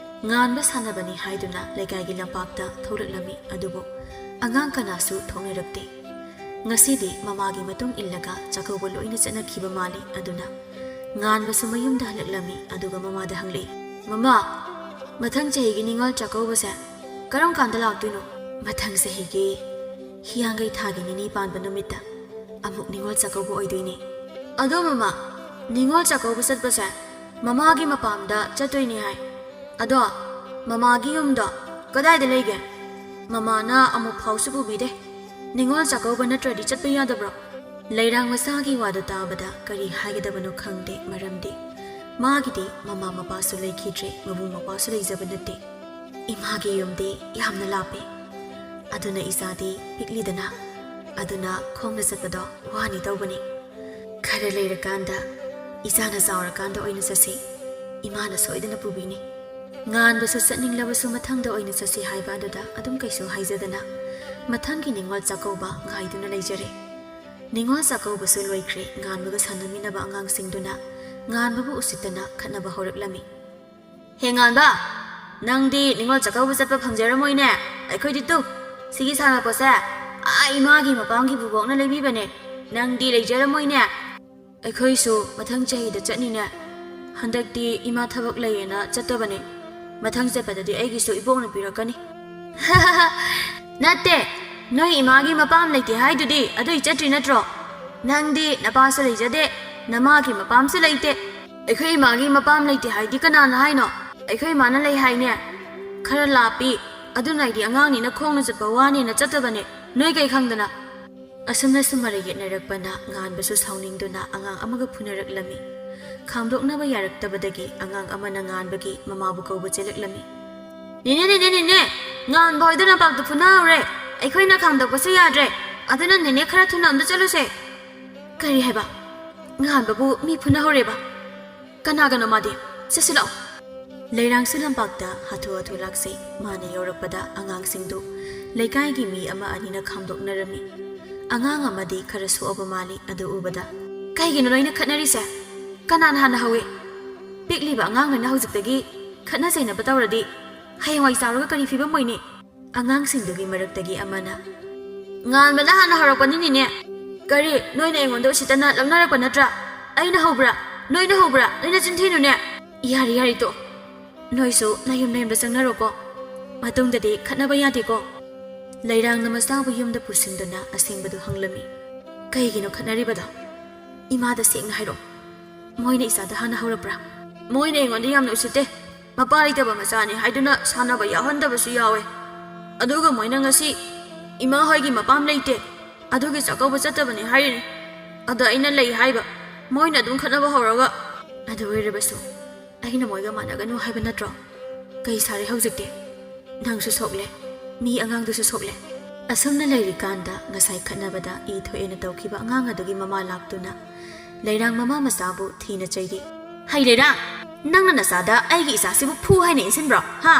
ꯉꯥꯟꯕ ꯁꯥꯟꯅꯕꯅꯤ ꯍꯥꯏꯗꯨꯅ ꯂꯩꯀꯥꯏꯒꯤ ꯂꯝꯄꯥꯛꯇ ꯊꯣꯛꯂꯛꯂꯝꯃꯤ, ꯑꯗꯨꯕꯨ ꯑꯉꯥꯡ ꯀꯅꯥꯁꯨ ꯊꯣꯛꯅꯔꯛꯇꯦ꯫ ꯉꯁꯤꯗꯤ ꯃꯃꯥꯒꯤ ꯃꯇꯨꯡ ꯏꯜꯂꯒ ꯆꯥꯛꯀꯧꯕ ꯂꯣꯏꯅ ꯆꯠꯅꯈꯤꯕ ꯃꯥꯜꯂꯤ꯫ ꯑꯗꯨꯅ ꯉꯥꯟꯕꯁꯨ ꯃꯌꯨꯝꯗ ꯍꯜꯂꯛꯂꯝꯃꯤ, ꯑꯗꯨꯒ ꯃꯃꯥꯗ ꯍꯪꯂꯛꯏ, "ꯃꯃꯥ, ꯃꯊꯪ ꯆꯍꯤꯒꯤ ꯅꯤꯉꯣꯜ ꯆꯥꯛꯀꯧꯕꯁꯦ ꯀꯔꯝ ꯀꯥꯟꯗ ꯂꯥꯛꯇꯣꯏꯅꯣ?" "ꯃꯊꯪ ꯆꯍꯤꯒꯤ ꯍꯤꯌꯥꯡꯒꯩ ꯊꯥꯒꯤ ꯅꯤꯅꯤ ꯄꯥꯟꯕ ꯅꯨꯃꯤꯠꯇ ꯑꯃꯨꯛ ꯅꯤꯉꯣꯜ ꯆꯥꯛꯀꯧꯕ ꯑꯣꯏꯗꯣꯏꯅꯦ꯫ ꯑꯗꯣ ꯃꯃꯥ, ꯅꯤꯉꯣꯜ ꯆꯥꯛꯀꯧꯕ ꯆꯠꯄꯁꯦ ꯃꯃꯥꯒꯤ ꯃꯄꯥꯝꯗ ꯆꯠꯇꯣꯏꯅꯦ ꯍꯥꯏ꯫ ꯑꯗꯣ ꯃꯃꯥꯒꯤ ꯌꯨꯝꯗꯣ ꯀꯗꯥꯏꯗ ꯂꯩꯒꯦ? ꯃꯃꯥꯅ ꯑꯃꯨꯛ ꯐꯥꯎꯁꯨ ꯄꯨꯕꯤꯗꯦ꯫ ꯅꯤꯉꯣꯜ ꯆꯥꯛꯀꯧꯕ ꯅꯠꯇ꯭ꯔꯗꯤ ꯆꯠꯄ ꯌꯥꯗꯕ꯭ꯔꯣ?" ꯂꯩꯔꯥꯡ ꯃꯆꯥꯒꯤ ꯋꯥꯗꯨ ꯇꯥꯕꯗ ꯀꯔꯤ ꯍꯥꯏꯒꯗꯕꯅꯣ ꯈꯪꯗꯦ, ꯃꯔꯝꯗꯤ ꯃꯥꯒꯤꯗꯤ ꯃꯃꯥ ꯃꯄꯥꯁꯨ ꯂꯩꯈꯤꯗ꯭ꯔꯦ, ꯃꯕꯨꯡ ꯃꯧꯄ꯭ꯋꯥꯁꯨ ꯂꯩꯖꯕ ꯅꯠꯇꯦ꯫ ꯏꯃꯥꯒꯤ ꯌꯨꯝꯗꯤ ꯌꯥꯝꯅ ꯂꯥꯞꯄꯦ, ꯑꯗꯨꯅ ꯏꯆꯥꯗꯤ ꯄꯤꯛꯂꯤꯗꯅ, ꯑꯗꯨꯅ ꯈꯣꯡꯅ ꯆꯠꯄꯗꯣ ꯋꯥꯅꯤ ꯇꯧꯕꯅꯤ꯫ "ꯈꯔ ꯂꯩꯔꯀꯥꯟꯗ, ꯏꯆꯥꯅ ꯆꯥꯎꯔꯀꯥꯟꯗ ꯑꯣꯏꯅ ꯆꯠꯁꯤ, ꯏꯃꯥꯅ ꯁꯣꯏꯗꯅ ꯄꯨꯕꯤꯅꯤ꯫ ꯉꯥꯟꯕꯁꯨ ꯆꯠꯅꯤꯡꯂꯕꯁꯨ ꯃꯊꯪꯗ ꯑꯣꯏꯅ ꯆꯠꯁꯤ" ꯍꯥꯏꯕ ꯑꯗꯨꯗ ꯑꯗꯨꯝ ꯀꯩꯁꯨ ꯍꯥꯏꯖꯗꯅ ꯃꯊꯪꯒꯤ ꯅꯤꯉꯣꯜ ꯆꯥꯛꯀꯧꯕ ꯉꯥꯏꯗꯨꯅ ꯂꯩꯖꯔꯦ꯫ ꯅꯤꯉꯣꯜ ꯆꯥꯛꯀꯧꯕꯁꯨ ꯂꯣꯏꯈ꯭ꯔꯦ꯫ ꯉꯥꯟꯕꯒ ꯁꯥꯟꯅꯃꯤꯟꯅꯕ ꯑꯉꯥꯡꯁꯤꯡꯗꯨꯅ ꯉꯥꯟꯕꯕꯨ ꯎꯁꯤꯠꯇꯅ ꯈꯠꯅꯕ ꯍꯧꯔꯛꯂꯝꯃꯤ꯫ "ꯍꯦ ꯉꯥꯟꯕ, ꯅꯪꯗꯤ ꯅꯤꯉꯣꯜ ꯆꯥꯛꯀꯧꯕ ꯆꯠꯄ ꯐꯪꯖꯔꯝꯃꯣꯏꯅꯦ꯫ ꯑꯩꯈꯣꯏꯗꯤ ꯇꯨ, ꯁꯤꯒꯤ ꯁꯥꯟꯅꯄꯣꯠꯁꯦ ꯑꯥ ꯏꯃꯥꯒꯤ ꯃꯄꯥꯝꯒꯤ ꯕꯨꯕꯣꯛꯅ ꯂꯩꯕꯤꯕꯅꯦ꯫ ꯅꯪꯗꯤ ꯂꯩꯖꯔꯝꯃꯣꯏꯅꯦ꯫" "ꯑꯩꯈꯣꯏꯁꯨ ꯃꯊꯪ ꯆꯍꯤꯗ ꯆꯠꯅꯤꯅꯦ꯫ ꯍꯟꯗꯛꯇꯤ ꯏꯃꯥ ꯊꯕꯛ ꯂꯩꯌꯦꯅ ꯆꯠꯇꯕꯅꯦ꯫ ꯃꯊꯪ ꯆꯠꯄꯗꯗꯤ ꯑꯩꯒꯤꯁꯨ ꯏꯕꯣꯛꯅ ꯄꯤꯔꯛꯀꯅꯤ꯫" "ꯅꯠꯇꯦ, ꯅꯣꯏ ꯏꯃꯥꯒꯤ ꯃꯄꯥꯝ ꯂꯩꯇꯦ ꯍꯥꯏꯗꯨꯗꯤ ꯑꯗꯨꯏ ꯆꯠꯇ꯭ꯔꯤ ꯅꯠꯇ꯭ꯔꯣ? ꯅꯪꯗꯤ ꯅꯄꯥꯁꯨ ꯂꯩꯖꯗꯦ, ꯅꯃꯥꯒꯤ ꯃꯄꯥꯝꯁꯨ ꯂꯩꯇꯦ꯫" "ꯑꯩꯈꯣꯏ ꯏꯃꯥꯒꯤ ꯃꯄꯥꯝ ꯂꯩꯇꯦ ꯍꯥꯏꯗꯤ ꯀꯅꯥꯅ ꯍꯥꯏꯅꯣ? ꯑꯩꯈꯣꯏ ꯏꯃꯥꯅ ꯂꯩ ꯍꯥꯏꯅꯦ꯫ ꯈꯔ ꯂꯥꯞꯄꯤ, ꯑꯗꯨꯅ ꯑꯩꯗꯤ ꯑꯉꯥꯡꯅꯤꯅ ꯈꯣꯡꯅ ꯆꯠꯄ ꯋꯥꯅꯦꯅ ꯆꯠꯇꯕꯅꯦ꯫ ꯅꯣꯏ ꯀꯩ ꯈꯪꯗꯅ?" ꯑꯁꯨꯝꯅꯁꯨ ꯃꯔꯩ ꯌꯦꯠꯅꯔꯛꯄꯅ ꯉꯥꯟꯕꯁꯨ ꯁꯥꯎꯅꯤꯡꯗꯨꯅ ꯑꯉꯥꯡ ꯑꯃꯒ ꯐꯨꯅꯔꯛꯂꯝꯃꯤ꯫ ꯈꯥꯝꯗꯣꯛꯅꯕ ꯌꯥꯔꯛꯇꯕꯗꯒꯤ ꯑꯉꯥꯡ ꯑꯃꯅ ꯉꯥꯟꯕꯒꯤ ꯃꯃꯥꯕꯨ ꯀꯧꯕ ꯆꯦꯜꯂꯛꯂꯝꯃꯤ꯫ ꯅꯦꯅꯦ, ꯅꯦꯅꯦ, ꯅꯦꯅꯦ! ꯉꯥꯟꯕ ꯍꯣꯏꯗꯣ ꯂꯝꯄꯥꯛꯇ ꯐꯨꯅꯍꯧꯔꯦ꯫ ꯑꯩꯈꯣꯏꯅ ꯈꯥꯝꯗꯣꯛꯄꯁꯨ ꯌꯥꯗ꯭ꯔꯦ꯫ ꯑꯗꯨꯅ ꯅꯦꯅꯦ, ꯈꯔ ꯊꯨꯅ ꯑꯝꯇ ꯆꯠꯂꯨꯁꯦ꯫ ꯀꯔꯤ ꯍꯥꯏꯕ? ꯉꯥꯟꯕꯕꯨ ꯃꯤ ꯐꯨꯅꯍꯧꯔꯦꯕ? ꯀꯅꯥꯒꯅꯣ ꯃꯥꯗꯤ? ꯆꯠꯁꯤ ꯂꯥꯛꯑꯣ꯫ ꯂꯩꯔꯥꯡꯁꯨ ꯂꯝꯄꯥꯛꯇ ꯍꯥꯊꯨ ꯍꯥꯊꯨ ꯂꯥꯛꯆꯩ꯫ ꯃꯥꯅ ꯌꯧꯔꯛꯄꯗ ꯑꯉꯥꯡꯁꯤꯡꯗꯨ ꯂꯩꯀꯥꯏꯒꯤ ꯃꯤ ꯑꯃ ꯑꯅꯤꯅ ꯈꯥꯝꯗꯣꯛꯅꯔꯝꯃꯤ꯫ ꯑꯉꯥꯡ ꯑꯃꯗꯤ ꯈꯔ ꯁꯣꯛꯑꯕ ꯃꯥꯜꯂꯤ꯫ ꯑꯗꯨ ꯎꯕꯗ, "ꯀꯩꯒꯤꯅꯣ ꯂꯣꯏꯅ ꯈꯠꯅꯔꯤꯁꯦ? ꯀꯅꯥꯅ ꯍꯥꯟꯅ ꯍꯧꯏ? ꯄꯤꯛꯂꯤꯕ ꯑꯉꯥꯡ ꯂꯣꯏꯅ ꯍꯧꯖꯤꯛꯇꯒꯤ ꯈꯠꯅ ꯆꯩꯅꯕ ꯇꯧꯔꯗꯤ ꯍꯌꯦꯡꯋꯥꯏ ꯆꯥꯎꯔꯒ ꯀꯔꯤ ꯐꯤꯕꯝ ꯑꯣꯏꯅꯤ?" ꯑꯉꯥꯡꯁꯤꯡꯗꯨꯒꯤ ꯃꯔꯛꯇꯒꯤ ꯑꯃꯅ, "ꯉꯥꯟꯕꯅ ꯍꯥꯟꯅ ꯍꯧꯔꯛꯄꯅꯤꯅꯦ꯫ ꯀꯔꯤ, ꯅꯣꯏꯅ ꯑꯩꯉꯣꯟꯗ ꯎꯁꯤꯠꯇꯅ ꯂꯛꯅꯔꯛꯄ ꯅꯠꯇ꯭ꯔꯥ? ꯑꯩꯅ ꯍꯧꯕ꯭ꯔꯥ? ꯅꯣꯏꯅ ꯍꯧꯕ꯭ꯔꯥ? ꯅꯣꯏꯅ ꯆꯤꯟꯊꯤꯅꯨꯅꯦ!" "ꯌꯥꯔꯦ, ꯌꯥꯔꯦ, ꯇꯣ꯫ ꯅꯣꯏꯁꯨ ꯅꯌꯨꯝ ꯅꯌꯨꯝꯗ ꯆꯪꯅꯔꯣꯀꯣ꯫ ꯃꯇꯨꯡꯗꯗꯤ ꯈꯠꯅꯕ ꯌꯥꯗꯦꯀꯣ꯫" ꯂꯩꯔꯥꯡꯅ ꯃꯆꯥꯕꯨ ꯌꯨꯝꯗ ꯄꯨꯁꯤꯟꯗꯨꯅ ꯑꯁꯦꯡꯕꯗꯨ ꯍꯪꯂꯝꯃꯤ꯫ "ꯀꯩꯒꯤꯅꯣ ꯈꯠꯅꯔꯤꯕꯗꯣ? ꯏꯃꯥꯗ ꯁꯦꯡꯅ ꯍꯥꯏꯔꯛꯑꯣ꯫ ꯃꯣꯏꯅ ꯏꯆꯥꯗ ꯍꯥꯟꯅ ꯍꯧꯔꯛꯄ꯭ꯔꯥ?" "ꯃꯣꯏꯅ ꯑꯩꯉꯣꯟꯗ ꯌꯥꯝꯅ ꯎꯁꯤꯠꯇꯦ꯫ ꯃꯄꯥ ꯂꯩꯇꯕ ꯃꯆꯥꯅꯤ ꯍꯥꯏꯗꯨꯅ ꯁꯥꯟꯅꯕ ꯌꯥꯎꯍꯟꯗꯕꯁꯨ ꯌꯥꯎꯋꯦ꯫ ꯑꯗꯨꯒ ꯃꯣꯏꯅ ꯉꯁꯤ ꯏꯃꯥ ꯍꯣꯏꯒꯤ ꯃꯄꯥꯝ ꯂꯩꯇꯦ, ꯑꯗꯨꯒꯤ ꯆꯥꯛꯀꯧꯕ ꯆꯠꯇꯕꯅꯤ ꯍꯥꯏꯔꯤꯅꯤ꯫ ꯑꯗ ꯑꯩꯅ ꯂꯩ ꯍꯥꯏꯕ, ꯃꯣꯏꯅ ꯑꯗꯨꯝ ꯈꯠꯅꯕ ꯍꯧꯔꯒ꯫" "ꯑꯗꯨ ꯑꯣꯏꯔꯕꯁꯨ ꯑꯩꯅ ꯃꯣꯏꯒ ꯃꯥꯟꯅꯒꯅꯨ ꯍꯥꯏꯕ ꯅꯠꯇ꯭ꯔꯣ? ꯀꯩ ꯁꯥꯔꯦ ꯍꯧꯖꯤꯛꯇꯤ? ꯅꯪꯁꯨ ꯁꯣꯛꯂꯦ, ꯃꯤ ꯑꯉꯥꯡꯗꯨꯁꯨ ꯁꯣꯛꯂꯦ꯫" ꯑꯁꯨꯝꯅ ꯂꯩꯔꯤꯀꯥꯟꯗ ꯉꯁꯥꯏ ꯈꯠꯅꯕꯗ ꯏ ꯊꯣꯛꯑꯦꯅ ꯇꯧꯈꯤꯕ ꯑꯉꯥꯡ ꯑꯗꯨꯒꯤ ꯃꯃꯥ ꯂꯥꯛꯇꯨꯅ ꯂꯩꯔꯥꯡ ꯃꯃꯥ ꯃꯆꯥꯕꯨ ꯊꯤꯅ ꯆꯩꯔꯤ꯫ "ꯍꯩ ꯂꯩꯔꯥꯡ, ꯅꯪꯅ ꯅꯆꯥꯗ ꯑꯩꯒꯤ ꯏꯆꯥꯁꯤꯕꯨ ꯐꯨ ꯍꯥꯏꯅ ꯏꯟꯁꯤꯟꯕ꯭ꯔꯣ? ꯍꯥ?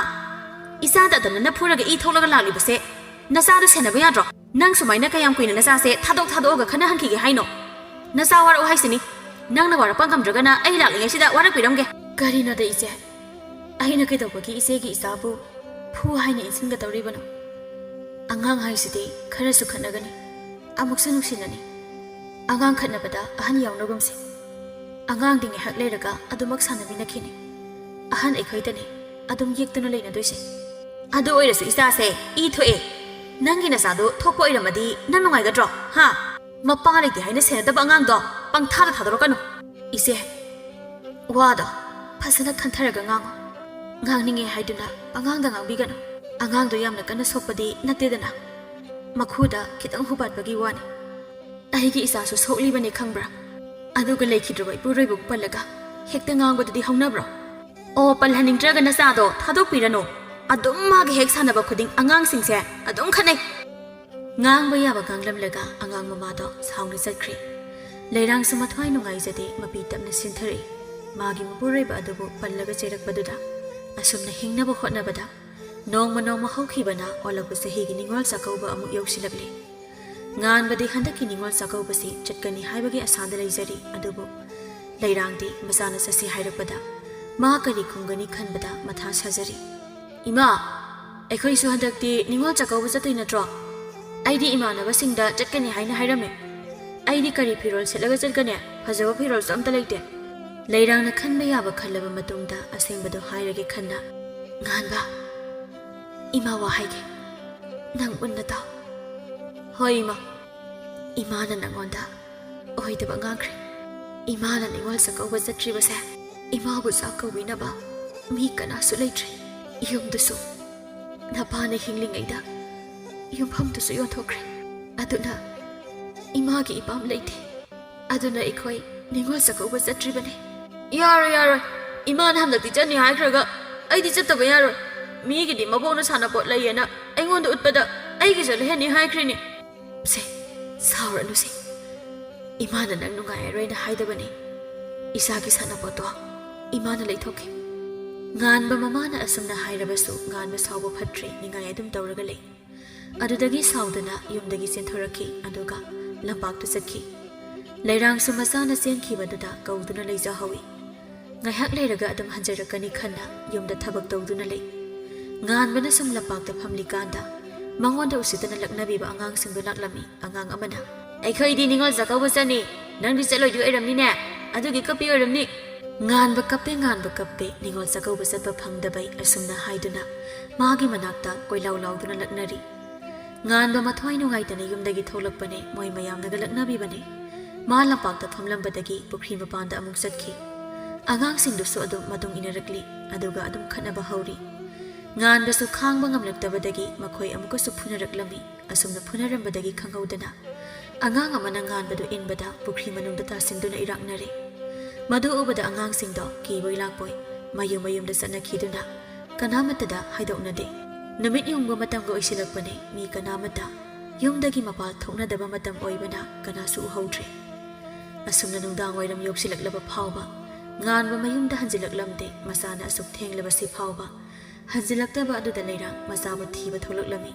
ꯏꯆꯥꯗ ꯑꯗꯨꯃꯥꯏꯅ ꯐꯨꯔꯒ ꯏ ꯊꯣꯛꯂꯒ ꯂꯥꯛꯂꯤꯕꯁꯦ ꯅꯆꯥꯗꯣ ꯁꯦꯟꯅꯕ ꯌꯥꯗ꯭ꯔꯣ? ꯅꯪ ꯁꯨꯃꯥꯏꯅ ꯀꯌꯥꯝ ꯀꯨꯏꯅ ꯅꯆꯥꯁꯦ ꯊꯥꯗꯣꯛ ꯊꯥꯗꯣꯛꯑꯒ ꯈꯠꯅꯍꯟꯈꯤꯒꯦ ꯍꯥꯏꯅꯣ? ꯅꯆꯥ ꯋꯥꯔꯛꯑꯣ ꯍꯥꯏꯁꯤꯅꯤ꯫ ꯅꯪꯅ ꯋꯥꯔꯛꯄ ꯉꯝꯗ꯭ꯔꯒꯅ ꯑꯩ ꯂꯥꯛꯂꯤꯉꯩꯁꯤꯗ ꯋꯥꯔꯛꯄꯤꯔꯝꯒꯦ꯫" "ꯀꯔꯤꯅꯣꯗ ꯏꯆꯦ? ꯑꯩꯅ ꯀꯩꯗꯧꯕꯒꯤ ꯏꯆꯦꯒꯤ ꯏꯆꯥꯕꯨ ꯐꯨ ꯍꯥꯏꯅ ꯏꯟꯁꯤꯟꯒꯗꯧꯔꯤꯕꯅꯣ? ꯑꯉꯥꯡ ꯍꯥꯏꯁꯤꯗꯤ ꯈꯔꯁꯨ ꯈꯠꯅꯒꯅꯤ, ꯑꯃꯨꯛꯁꯨ ꯅꯨꯡꯁꯤꯅꯅꯤ꯫ ꯑꯉꯥꯡ ꯈꯠꯅꯕꯗ ꯑꯍꯟ ꯌꯥꯎꯅꯒꯨꯝꯁꯤ꯫ ꯑꯉꯥꯡꯗꯤ ꯉꯥꯏꯍꯥꯛ ꯂꯩꯔꯒ ꯑꯗꯨꯃꯛ ꯁꯥꯟꯅꯃꯤꯟꯅꯈꯤꯅꯤ꯫ ꯑꯍꯟ ꯑꯩꯈꯣꯏꯗꯅꯤ ꯑꯗꯨꯝ ꯌꯦꯛꯇꯨꯅ ꯂꯩꯅꯗꯣꯏꯁꯦ꯫" "ꯑꯗꯨ ꯑꯣꯏꯔꯁꯨ ꯏꯆꯥꯁꯦ ꯏ ꯊꯣꯛꯑꯦ꯫ ꯅꯪꯒꯤ ꯅꯆꯥꯗꯣ ꯊꯣꯛꯄ ꯑꯣꯏꯔꯝꯃꯗꯤ ꯅꯪ ꯅꯨꯡꯉꯥꯏꯒꯗ꯭ꯔꯣ? ꯍꯥ? ꯃꯄꯥ ꯂꯩꯇꯦ ꯍꯥꯏꯅ ꯁꯦꯟꯅꯗꯕ ꯑꯉꯥꯡꯗꯣ ꯄꯪꯊꯥꯗ ꯊꯥꯗꯣꯔꯛꯀꯅꯨ꯫" "ꯏꯆꯦ, ꯋꯥꯗꯣ ꯐꯖꯅ ꯈꯟꯊꯔꯒ ꯉꯥꯡꯉꯨ꯫ ꯉꯥꯡꯅꯤꯡꯉꯦ ꯍꯥꯏꯗꯨꯅ ꯑꯉꯥꯡꯗ ꯉꯥꯡꯕꯤꯒꯅꯨ꯫ ꯑꯉꯥꯡꯗꯣ ꯌꯥꯝꯅ ꯀꯟꯅ ꯁꯣꯛꯄꯗꯤ ꯅꯠꯇꯦꯗꯅ꯫ ꯃꯈꯨꯗ ꯈꯤꯇꯪ ꯍꯨꯕꯥꯠꯄꯒꯤ ꯋꯥꯅꯤ꯫ ꯑꯩꯒꯤ ꯏꯆꯥꯁꯨ ꯁꯣꯛꯂꯤꯕꯅꯤ ꯈꯪꯕ꯭ꯔꯥ? ꯑꯗꯨꯒ ꯂꯩꯈꯤꯗ꯭ꯔꯕ ꯏꯄꯨꯔꯣꯏꯕꯕꯨ ꯄꯜꯂꯒ ꯍꯦꯛꯇ ꯉꯥꯡꯕꯗꯨꯗꯤ ꯍꯧꯅꯕ꯭ꯔꯣ? ꯑꯣ, ꯄꯜꯍꯟꯅꯤꯡꯗ꯭ꯔꯒ ꯅꯆꯥꯗꯣ ꯊꯥꯗꯣꯛꯄꯤꯔꯅꯨ꯫ ꯑꯗꯨꯝ ꯃꯥꯒ ꯍꯦꯛ ꯁꯥꯟꯅꯕ ꯈꯨꯗꯤꯡ ꯑꯉꯥꯡꯁꯤꯡꯁꯦ ꯑꯗꯨꯝ ꯈꯠꯅꯩ꯫ ꯉꯥꯡꯕ ꯌꯥꯕ ꯉꯥꯡꯂꯝꯂꯒ ꯑꯉꯥꯡ ꯃꯃꯥꯗꯣ ꯁꯥꯎꯅ ꯆꯠꯈ꯭ꯔꯦ꯫ ꯂꯩꯔꯥꯡꯁꯨ ꯃꯊ꯭ꯋꯥꯏ ꯅꯨꯡꯉꯥꯏꯖꯗꯦ, ꯃꯄꯤ ꯇꯞꯅ ꯁꯤꯟꯊꯔꯛꯏ꯫ ꯃꯥꯒꯤ ꯃꯄꯨꯔꯣꯏꯕ ꯑꯗꯨꯕꯨ ꯄꯜꯂꯒ ꯆꯩꯔꯛꯄꯗꯨꯗ ꯑꯁꯨꯝꯅ ꯍꯤꯡꯅꯕ ꯍꯣꯠꯅꯕꯗ ꯅꯣꯡꯃ ꯅꯣꯡꯃ ꯍꯧꯈꯤꯕꯅ ꯑꯣꯜꯂꯛꯄ ꯆꯍꯤꯒꯤ ꯅꯤꯉꯣꯜ ꯆꯥꯛꯀꯧꯕ ꯑꯃꯨꯛ ꯌꯧꯁꯤꯜꯂꯛꯂꯦ꯫ ꯉꯥꯟꯕꯗꯤ ꯍꯟꯗꯛꯀꯤ ꯅꯤꯉꯣꯜ ꯆꯥꯛꯀꯧꯕꯁꯤ ꯆꯠꯀꯅꯤ ꯍꯥꯏꯕꯒꯤ ꯑꯁꯥꯗ ꯂꯩꯖꯔꯤ, ꯑꯗꯨꯕꯨ ꯂꯩꯔꯥꯡꯗꯤ ꯃꯆꯥꯅ ꯆꯠꯁꯤ ꯍꯥꯏꯔꯛꯄꯗ ꯃꯥ ꯀꯔꯤ ꯈꯨꯝꯒꯅꯤ ꯈꯟꯕꯗ ꯃꯊꯥ ꯁꯥꯖꯔꯤ꯫ "ꯏꯃꯥ, ꯑꯩꯈꯣꯏꯁꯨ ꯍꯟꯗꯛꯇꯤ ꯅꯤꯉꯣꯜ ꯆꯥꯛꯀꯧꯕ ꯆꯠꯇꯣꯏ ꯅꯠꯇ꯭ꯔꯣ? ꯑꯩꯗꯤ ꯏꯃꯥꯟꯅꯕꯁꯤꯡꯗ ꯆꯠꯀꯅꯤ ꯍꯥꯏꯅ ꯍꯥꯏꯔꯝꯃꯦ꯫ ꯑꯩꯗꯤ ꯀꯔꯤ ꯐꯤꯔꯣꯜ ꯁꯦꯠꯂꯒ ꯆꯠꯀꯅꯤ? ꯐꯖꯕ ꯐꯤꯔꯣꯜꯁꯨ ꯑꯝꯇ ꯂꯩꯇꯦ꯫" ꯂꯩꯔꯥꯡꯅ ꯈꯟꯕ ꯌꯥꯕ ꯈꯜꯂꯕ ꯃꯇꯨꯡꯗ ꯑꯁꯦꯡꯕꯗꯣ ꯍꯥꯏꯔꯒꯦ ꯈꯟꯅ, "ꯉꯥꯟꯕ, ꯏꯃꯥ ꯋꯥ ꯍꯥꯏꯒꯦ, ꯅꯪ ꯃꯨꯟꯅ ꯇꯥꯎ꯫" "ꯍꯣꯏ ꯏꯃꯥ꯫" "ꯏꯃꯥꯅ ꯅꯪꯉꯣꯟꯗ ꯑꯣꯏꯗꯕ ꯉꯥꯡꯈ꯭ꯔꯦ꯫ ꯏꯃꯥꯅ ꯅꯤꯉꯣꯜ ꯆꯥꯛꯀꯧꯕ ꯆꯠꯇ꯭ꯔꯤꯕꯁꯦ ꯏꯃꯥꯕꯨ ꯆꯥꯛ ꯀꯧꯕꯤꯅꯕ ꯃꯤ ꯀꯅꯥꯁꯨ ꯂꯩꯇ꯭ꯔꯦ꯫ ꯌꯨꯝꯗꯨꯁꯨ ꯅꯄꯥꯅ ꯍꯤꯡꯂꯤꯉꯩꯗ ꯌꯨꯝꯐꯝꯗꯨꯁꯨ ꯌꯣꯟꯊꯣꯛꯈ꯭ꯔꯦ꯫ ꯑꯗꯨꯅ ꯏꯃꯥꯒꯤ ꯏꯄꯥꯝ ꯂꯩꯇꯦ꯫ ꯑꯗꯨꯅ ꯑꯩꯈꯣꯏ ꯅꯤꯉꯣꯜ ꯆꯥꯛꯀꯧꯕ ꯆꯠꯇ꯭ꯔꯤꯕꯅꯦ꯫" "ꯌꯥꯔꯣꯏ, ꯌꯥꯔꯣꯏ꯫ ꯏꯃꯥꯅ ꯍꯟꯗꯛꯇꯤ ꯆꯠꯅꯤ ꯍꯥꯏꯈ꯭ꯔꯒ ꯑꯩꯗꯤ ꯆꯠꯇꯕ ꯌꯥꯔꯣꯏ꯫ ꯃꯤꯒꯤꯗꯤ ꯃꯕꯣꯛꯅ ꯁꯥꯟꯅꯄꯣꯠ ꯂꯩꯌꯦꯅ ꯑꯩꯉꯣꯟꯗ ꯎꯠꯄꯗ ꯑꯩꯒꯤꯁꯨ ꯂꯩꯍꯟꯅꯤ ꯍꯥꯏꯈ꯭ꯔꯤꯅꯤ꯫" "ꯁꯦ, ꯁꯥꯎꯔꯅꯨꯁꯦ꯫ ꯏꯃꯥꯅ ꯅꯪ ꯅꯨꯡꯉꯥꯏꯔꯔꯣꯏꯅ ꯍꯥꯏꯗꯕꯅꯦ꯫ ꯏꯆꯥꯒꯤ ꯁꯥꯟꯅꯄꯣꯠꯇꯣ ꯏꯃꯥꯅ ꯂꯩꯊꯣꯛꯀꯦ꯫" ꯉꯥꯟꯕ ꯃꯃꯥꯅ ꯑꯁꯨꯝꯅ ꯍꯥꯏꯔꯕꯁꯨ ꯉꯥꯟꯕ ꯁꯥꯎꯕ ꯐꯠꯇ꯭ꯔꯦ, ꯅꯤꯡꯉꯥꯏ ꯑꯗꯨꯝ ꯇꯧꯔꯒ ꯂꯩ꯫ ꯑꯗꯨꯗꯒꯤ ꯁꯥꯎꯗꯅ ꯌꯨꯝꯗꯒꯤ ꯆꯦꯟꯊꯣꯔꯛꯈꯤ, ꯑꯗꯨꯒ ꯂꯝꯄꯥꯛꯇ ꯆꯠꯈꯤ꯫ ꯂꯩꯔꯥꯡꯁꯨ ꯃꯆꯥꯅ ꯆꯦꯟꯈꯤꯕꯗꯨꯗ ꯀꯧꯗꯨꯅ ꯂꯩꯖꯍꯧꯏ꯫ ꯉꯥꯏꯍꯥꯛ ꯂꯩꯔꯒ ꯑꯗꯨꯝ ꯍꯟꯖꯔꯛꯀꯅꯤ ꯈꯟꯅ ꯌꯨꯝꯗ ꯊꯕꯛ ꯇꯧꯗꯨꯅ ꯂꯩ꯫ ꯉꯥꯟꯕꯅ ꯁꯨꯝ ꯂꯝꯄꯥꯛꯇ ꯐꯝꯂꯤꯀꯥꯟꯗ ꯃꯉꯣꯟꯗ ꯎꯁꯤꯠꯇꯅ ꯂꯛꯅꯕꯤꯕ ꯑꯉꯥꯡꯁꯤꯡꯗꯨ ꯂꯥꯛꯂꯝꯃꯤ꯫ ꯑꯉꯥꯡ ꯑꯃꯅ, "ꯑꯩꯈꯣꯏꯗꯤ ꯅꯤꯉꯣꯜ ꯆꯥꯛꯀꯧꯕ ꯆꯠꯅꯤ, ꯅꯪꯗꯤ ꯆꯠꯂꯣꯏꯗꯣꯏ ꯑꯣꯏꯔꯝꯅꯤꯅꯦ, ꯑꯗꯨꯒꯤ ꯀꯞꯄꯤ ꯑꯣꯏꯔꯝꯅꯤ꯫" "ꯉꯥꯟꯕ ꯀꯞꯄꯦ, ꯉꯥꯟꯕ ꯀꯞꯄꯦ, ꯅꯤꯉꯣꯜ ꯆꯥꯛꯀꯧꯕ ꯆꯠꯄ ꯐꯪꯗꯕꯩ" ꯑꯁꯨꯝꯅ ꯍꯥꯏꯗꯨꯅ ꯃꯥꯒꯤ ꯃꯅꯥꯛꯇ ꯀꯣꯏꯂꯥꯎ ꯂꯥꯎꯗꯨꯅ ꯂꯛꯅꯔꯤ꯫ ꯉꯥꯟꯕ ꯃꯊ꯭ꯋꯥꯏ ꯅꯨꯡꯉꯥꯏꯇꯅ ꯌꯨꯝꯗꯒꯤ ꯊꯣꯛꯂꯛꯄꯅꯦ, ꯃꯣꯏ ꯃꯌꯥꯝꯅꯒ ꯂꯛꯅꯕꯤꯕꯅꯦ꯫ ꯃꯥ ꯂꯝꯄꯥꯛꯇ ꯐꯝꯂꯝꯕꯗꯒꯤ ꯄꯨꯈ꯭ꯔꯤ ꯃꯄꯥꯟꯗ ꯑꯃꯨꯛ ꯆꯠꯈꯤ꯫ ꯑꯉꯥꯡꯁꯤꯡꯗꯨꯁꯨ ꯑꯗꯨꯝ ꯃꯇꯨꯡ ꯏꯟꯅꯔꯛꯂꯤ, ꯑꯗꯨꯒ ꯑꯗꯨꯝ ꯈꯠꯅꯕ ꯍꯧꯔꯤ꯫ ꯉꯥꯟꯕꯁꯨ ꯈꯥꯡꯕ ꯉꯝꯂꯛꯇꯕꯗꯒꯤ ꯃꯈꯣꯏ ꯑꯃꯨꯛꯀꯁꯨ ꯐꯨꯅꯔꯛꯂꯝꯃꯤ꯫ ꯑꯁꯨꯝꯅ ꯐꯨꯅꯔꯝꯕꯗꯒꯤ ꯈꯪꯍꯧꯗꯅ ꯑꯉꯥꯡ ꯑꯃꯅ ꯉꯥꯟꯕꯗꯨ ꯏꯟꯕꯗ ꯄꯨꯈ꯭ꯔꯤ ꯃꯅꯨꯡꯗ ꯇꯥꯁꯤꯟꯗꯨꯅ ꯏꯔꯥꯛꯅꯔꯦ꯫ ꯃꯗꯨ ꯎꯕꯗ ꯑꯉꯥꯡꯁꯤꯡꯗꯣ ꯀꯤꯕꯣꯏ ꯂꯥꯛꯄꯣꯏ ꯃꯌꯨꯝ ꯃꯌꯨꯝꯗ ꯆꯠꯅꯈꯤꯗꯨꯅ ꯀꯅꯥꯃꯠꯇꯗ ꯍꯥꯏꯗꯣꯛꯅꯗꯦ꯫ ꯅꯨꯃꯤꯠ ꯌꯨꯡꯕ ꯃꯇꯝꯒ ꯑꯣꯏꯁꯤꯜꯂꯛꯄꯅꯦ, ꯃꯤ ꯀꯅꯥꯃꯠꯇ ꯌꯨꯝꯗꯒꯤ ꯃꯄꯥꯜ ꯊꯣꯛꯅꯗꯕ ꯃꯇꯝ ꯑꯣꯏꯕꯅ ꯀꯅꯥꯁꯨ ꯎꯍꯧꯗ꯭ꯔꯦ꯫ ꯑꯁꯨꯝꯅ ꯅꯨꯡꯗꯥꯡ ꯋꯥꯏꯔꯝ ꯌꯧꯁꯤꯜꯂꯛꯂꯕ ꯐꯥꯎꯕ ꯉꯥꯟꯕ ꯃꯌꯨꯝꯗ ꯍꯟꯖꯤꯜꯂꯛꯂꯝꯗꯦ꯫ ꯃꯆꯥꯅ ꯑꯁꯨꯛ ꯊꯦꯡꯂꯕꯁꯤ ꯐꯥꯎꯕ ꯍꯟꯖꯤꯜꯂꯛꯇꯕ ꯑꯗꯨꯗ ꯂꯩꯔꯥꯡ ꯃꯆꯥꯕꯨ ꯊꯤꯕ ꯊꯣꯛꯂꯛꯂꯝꯃꯤ꯫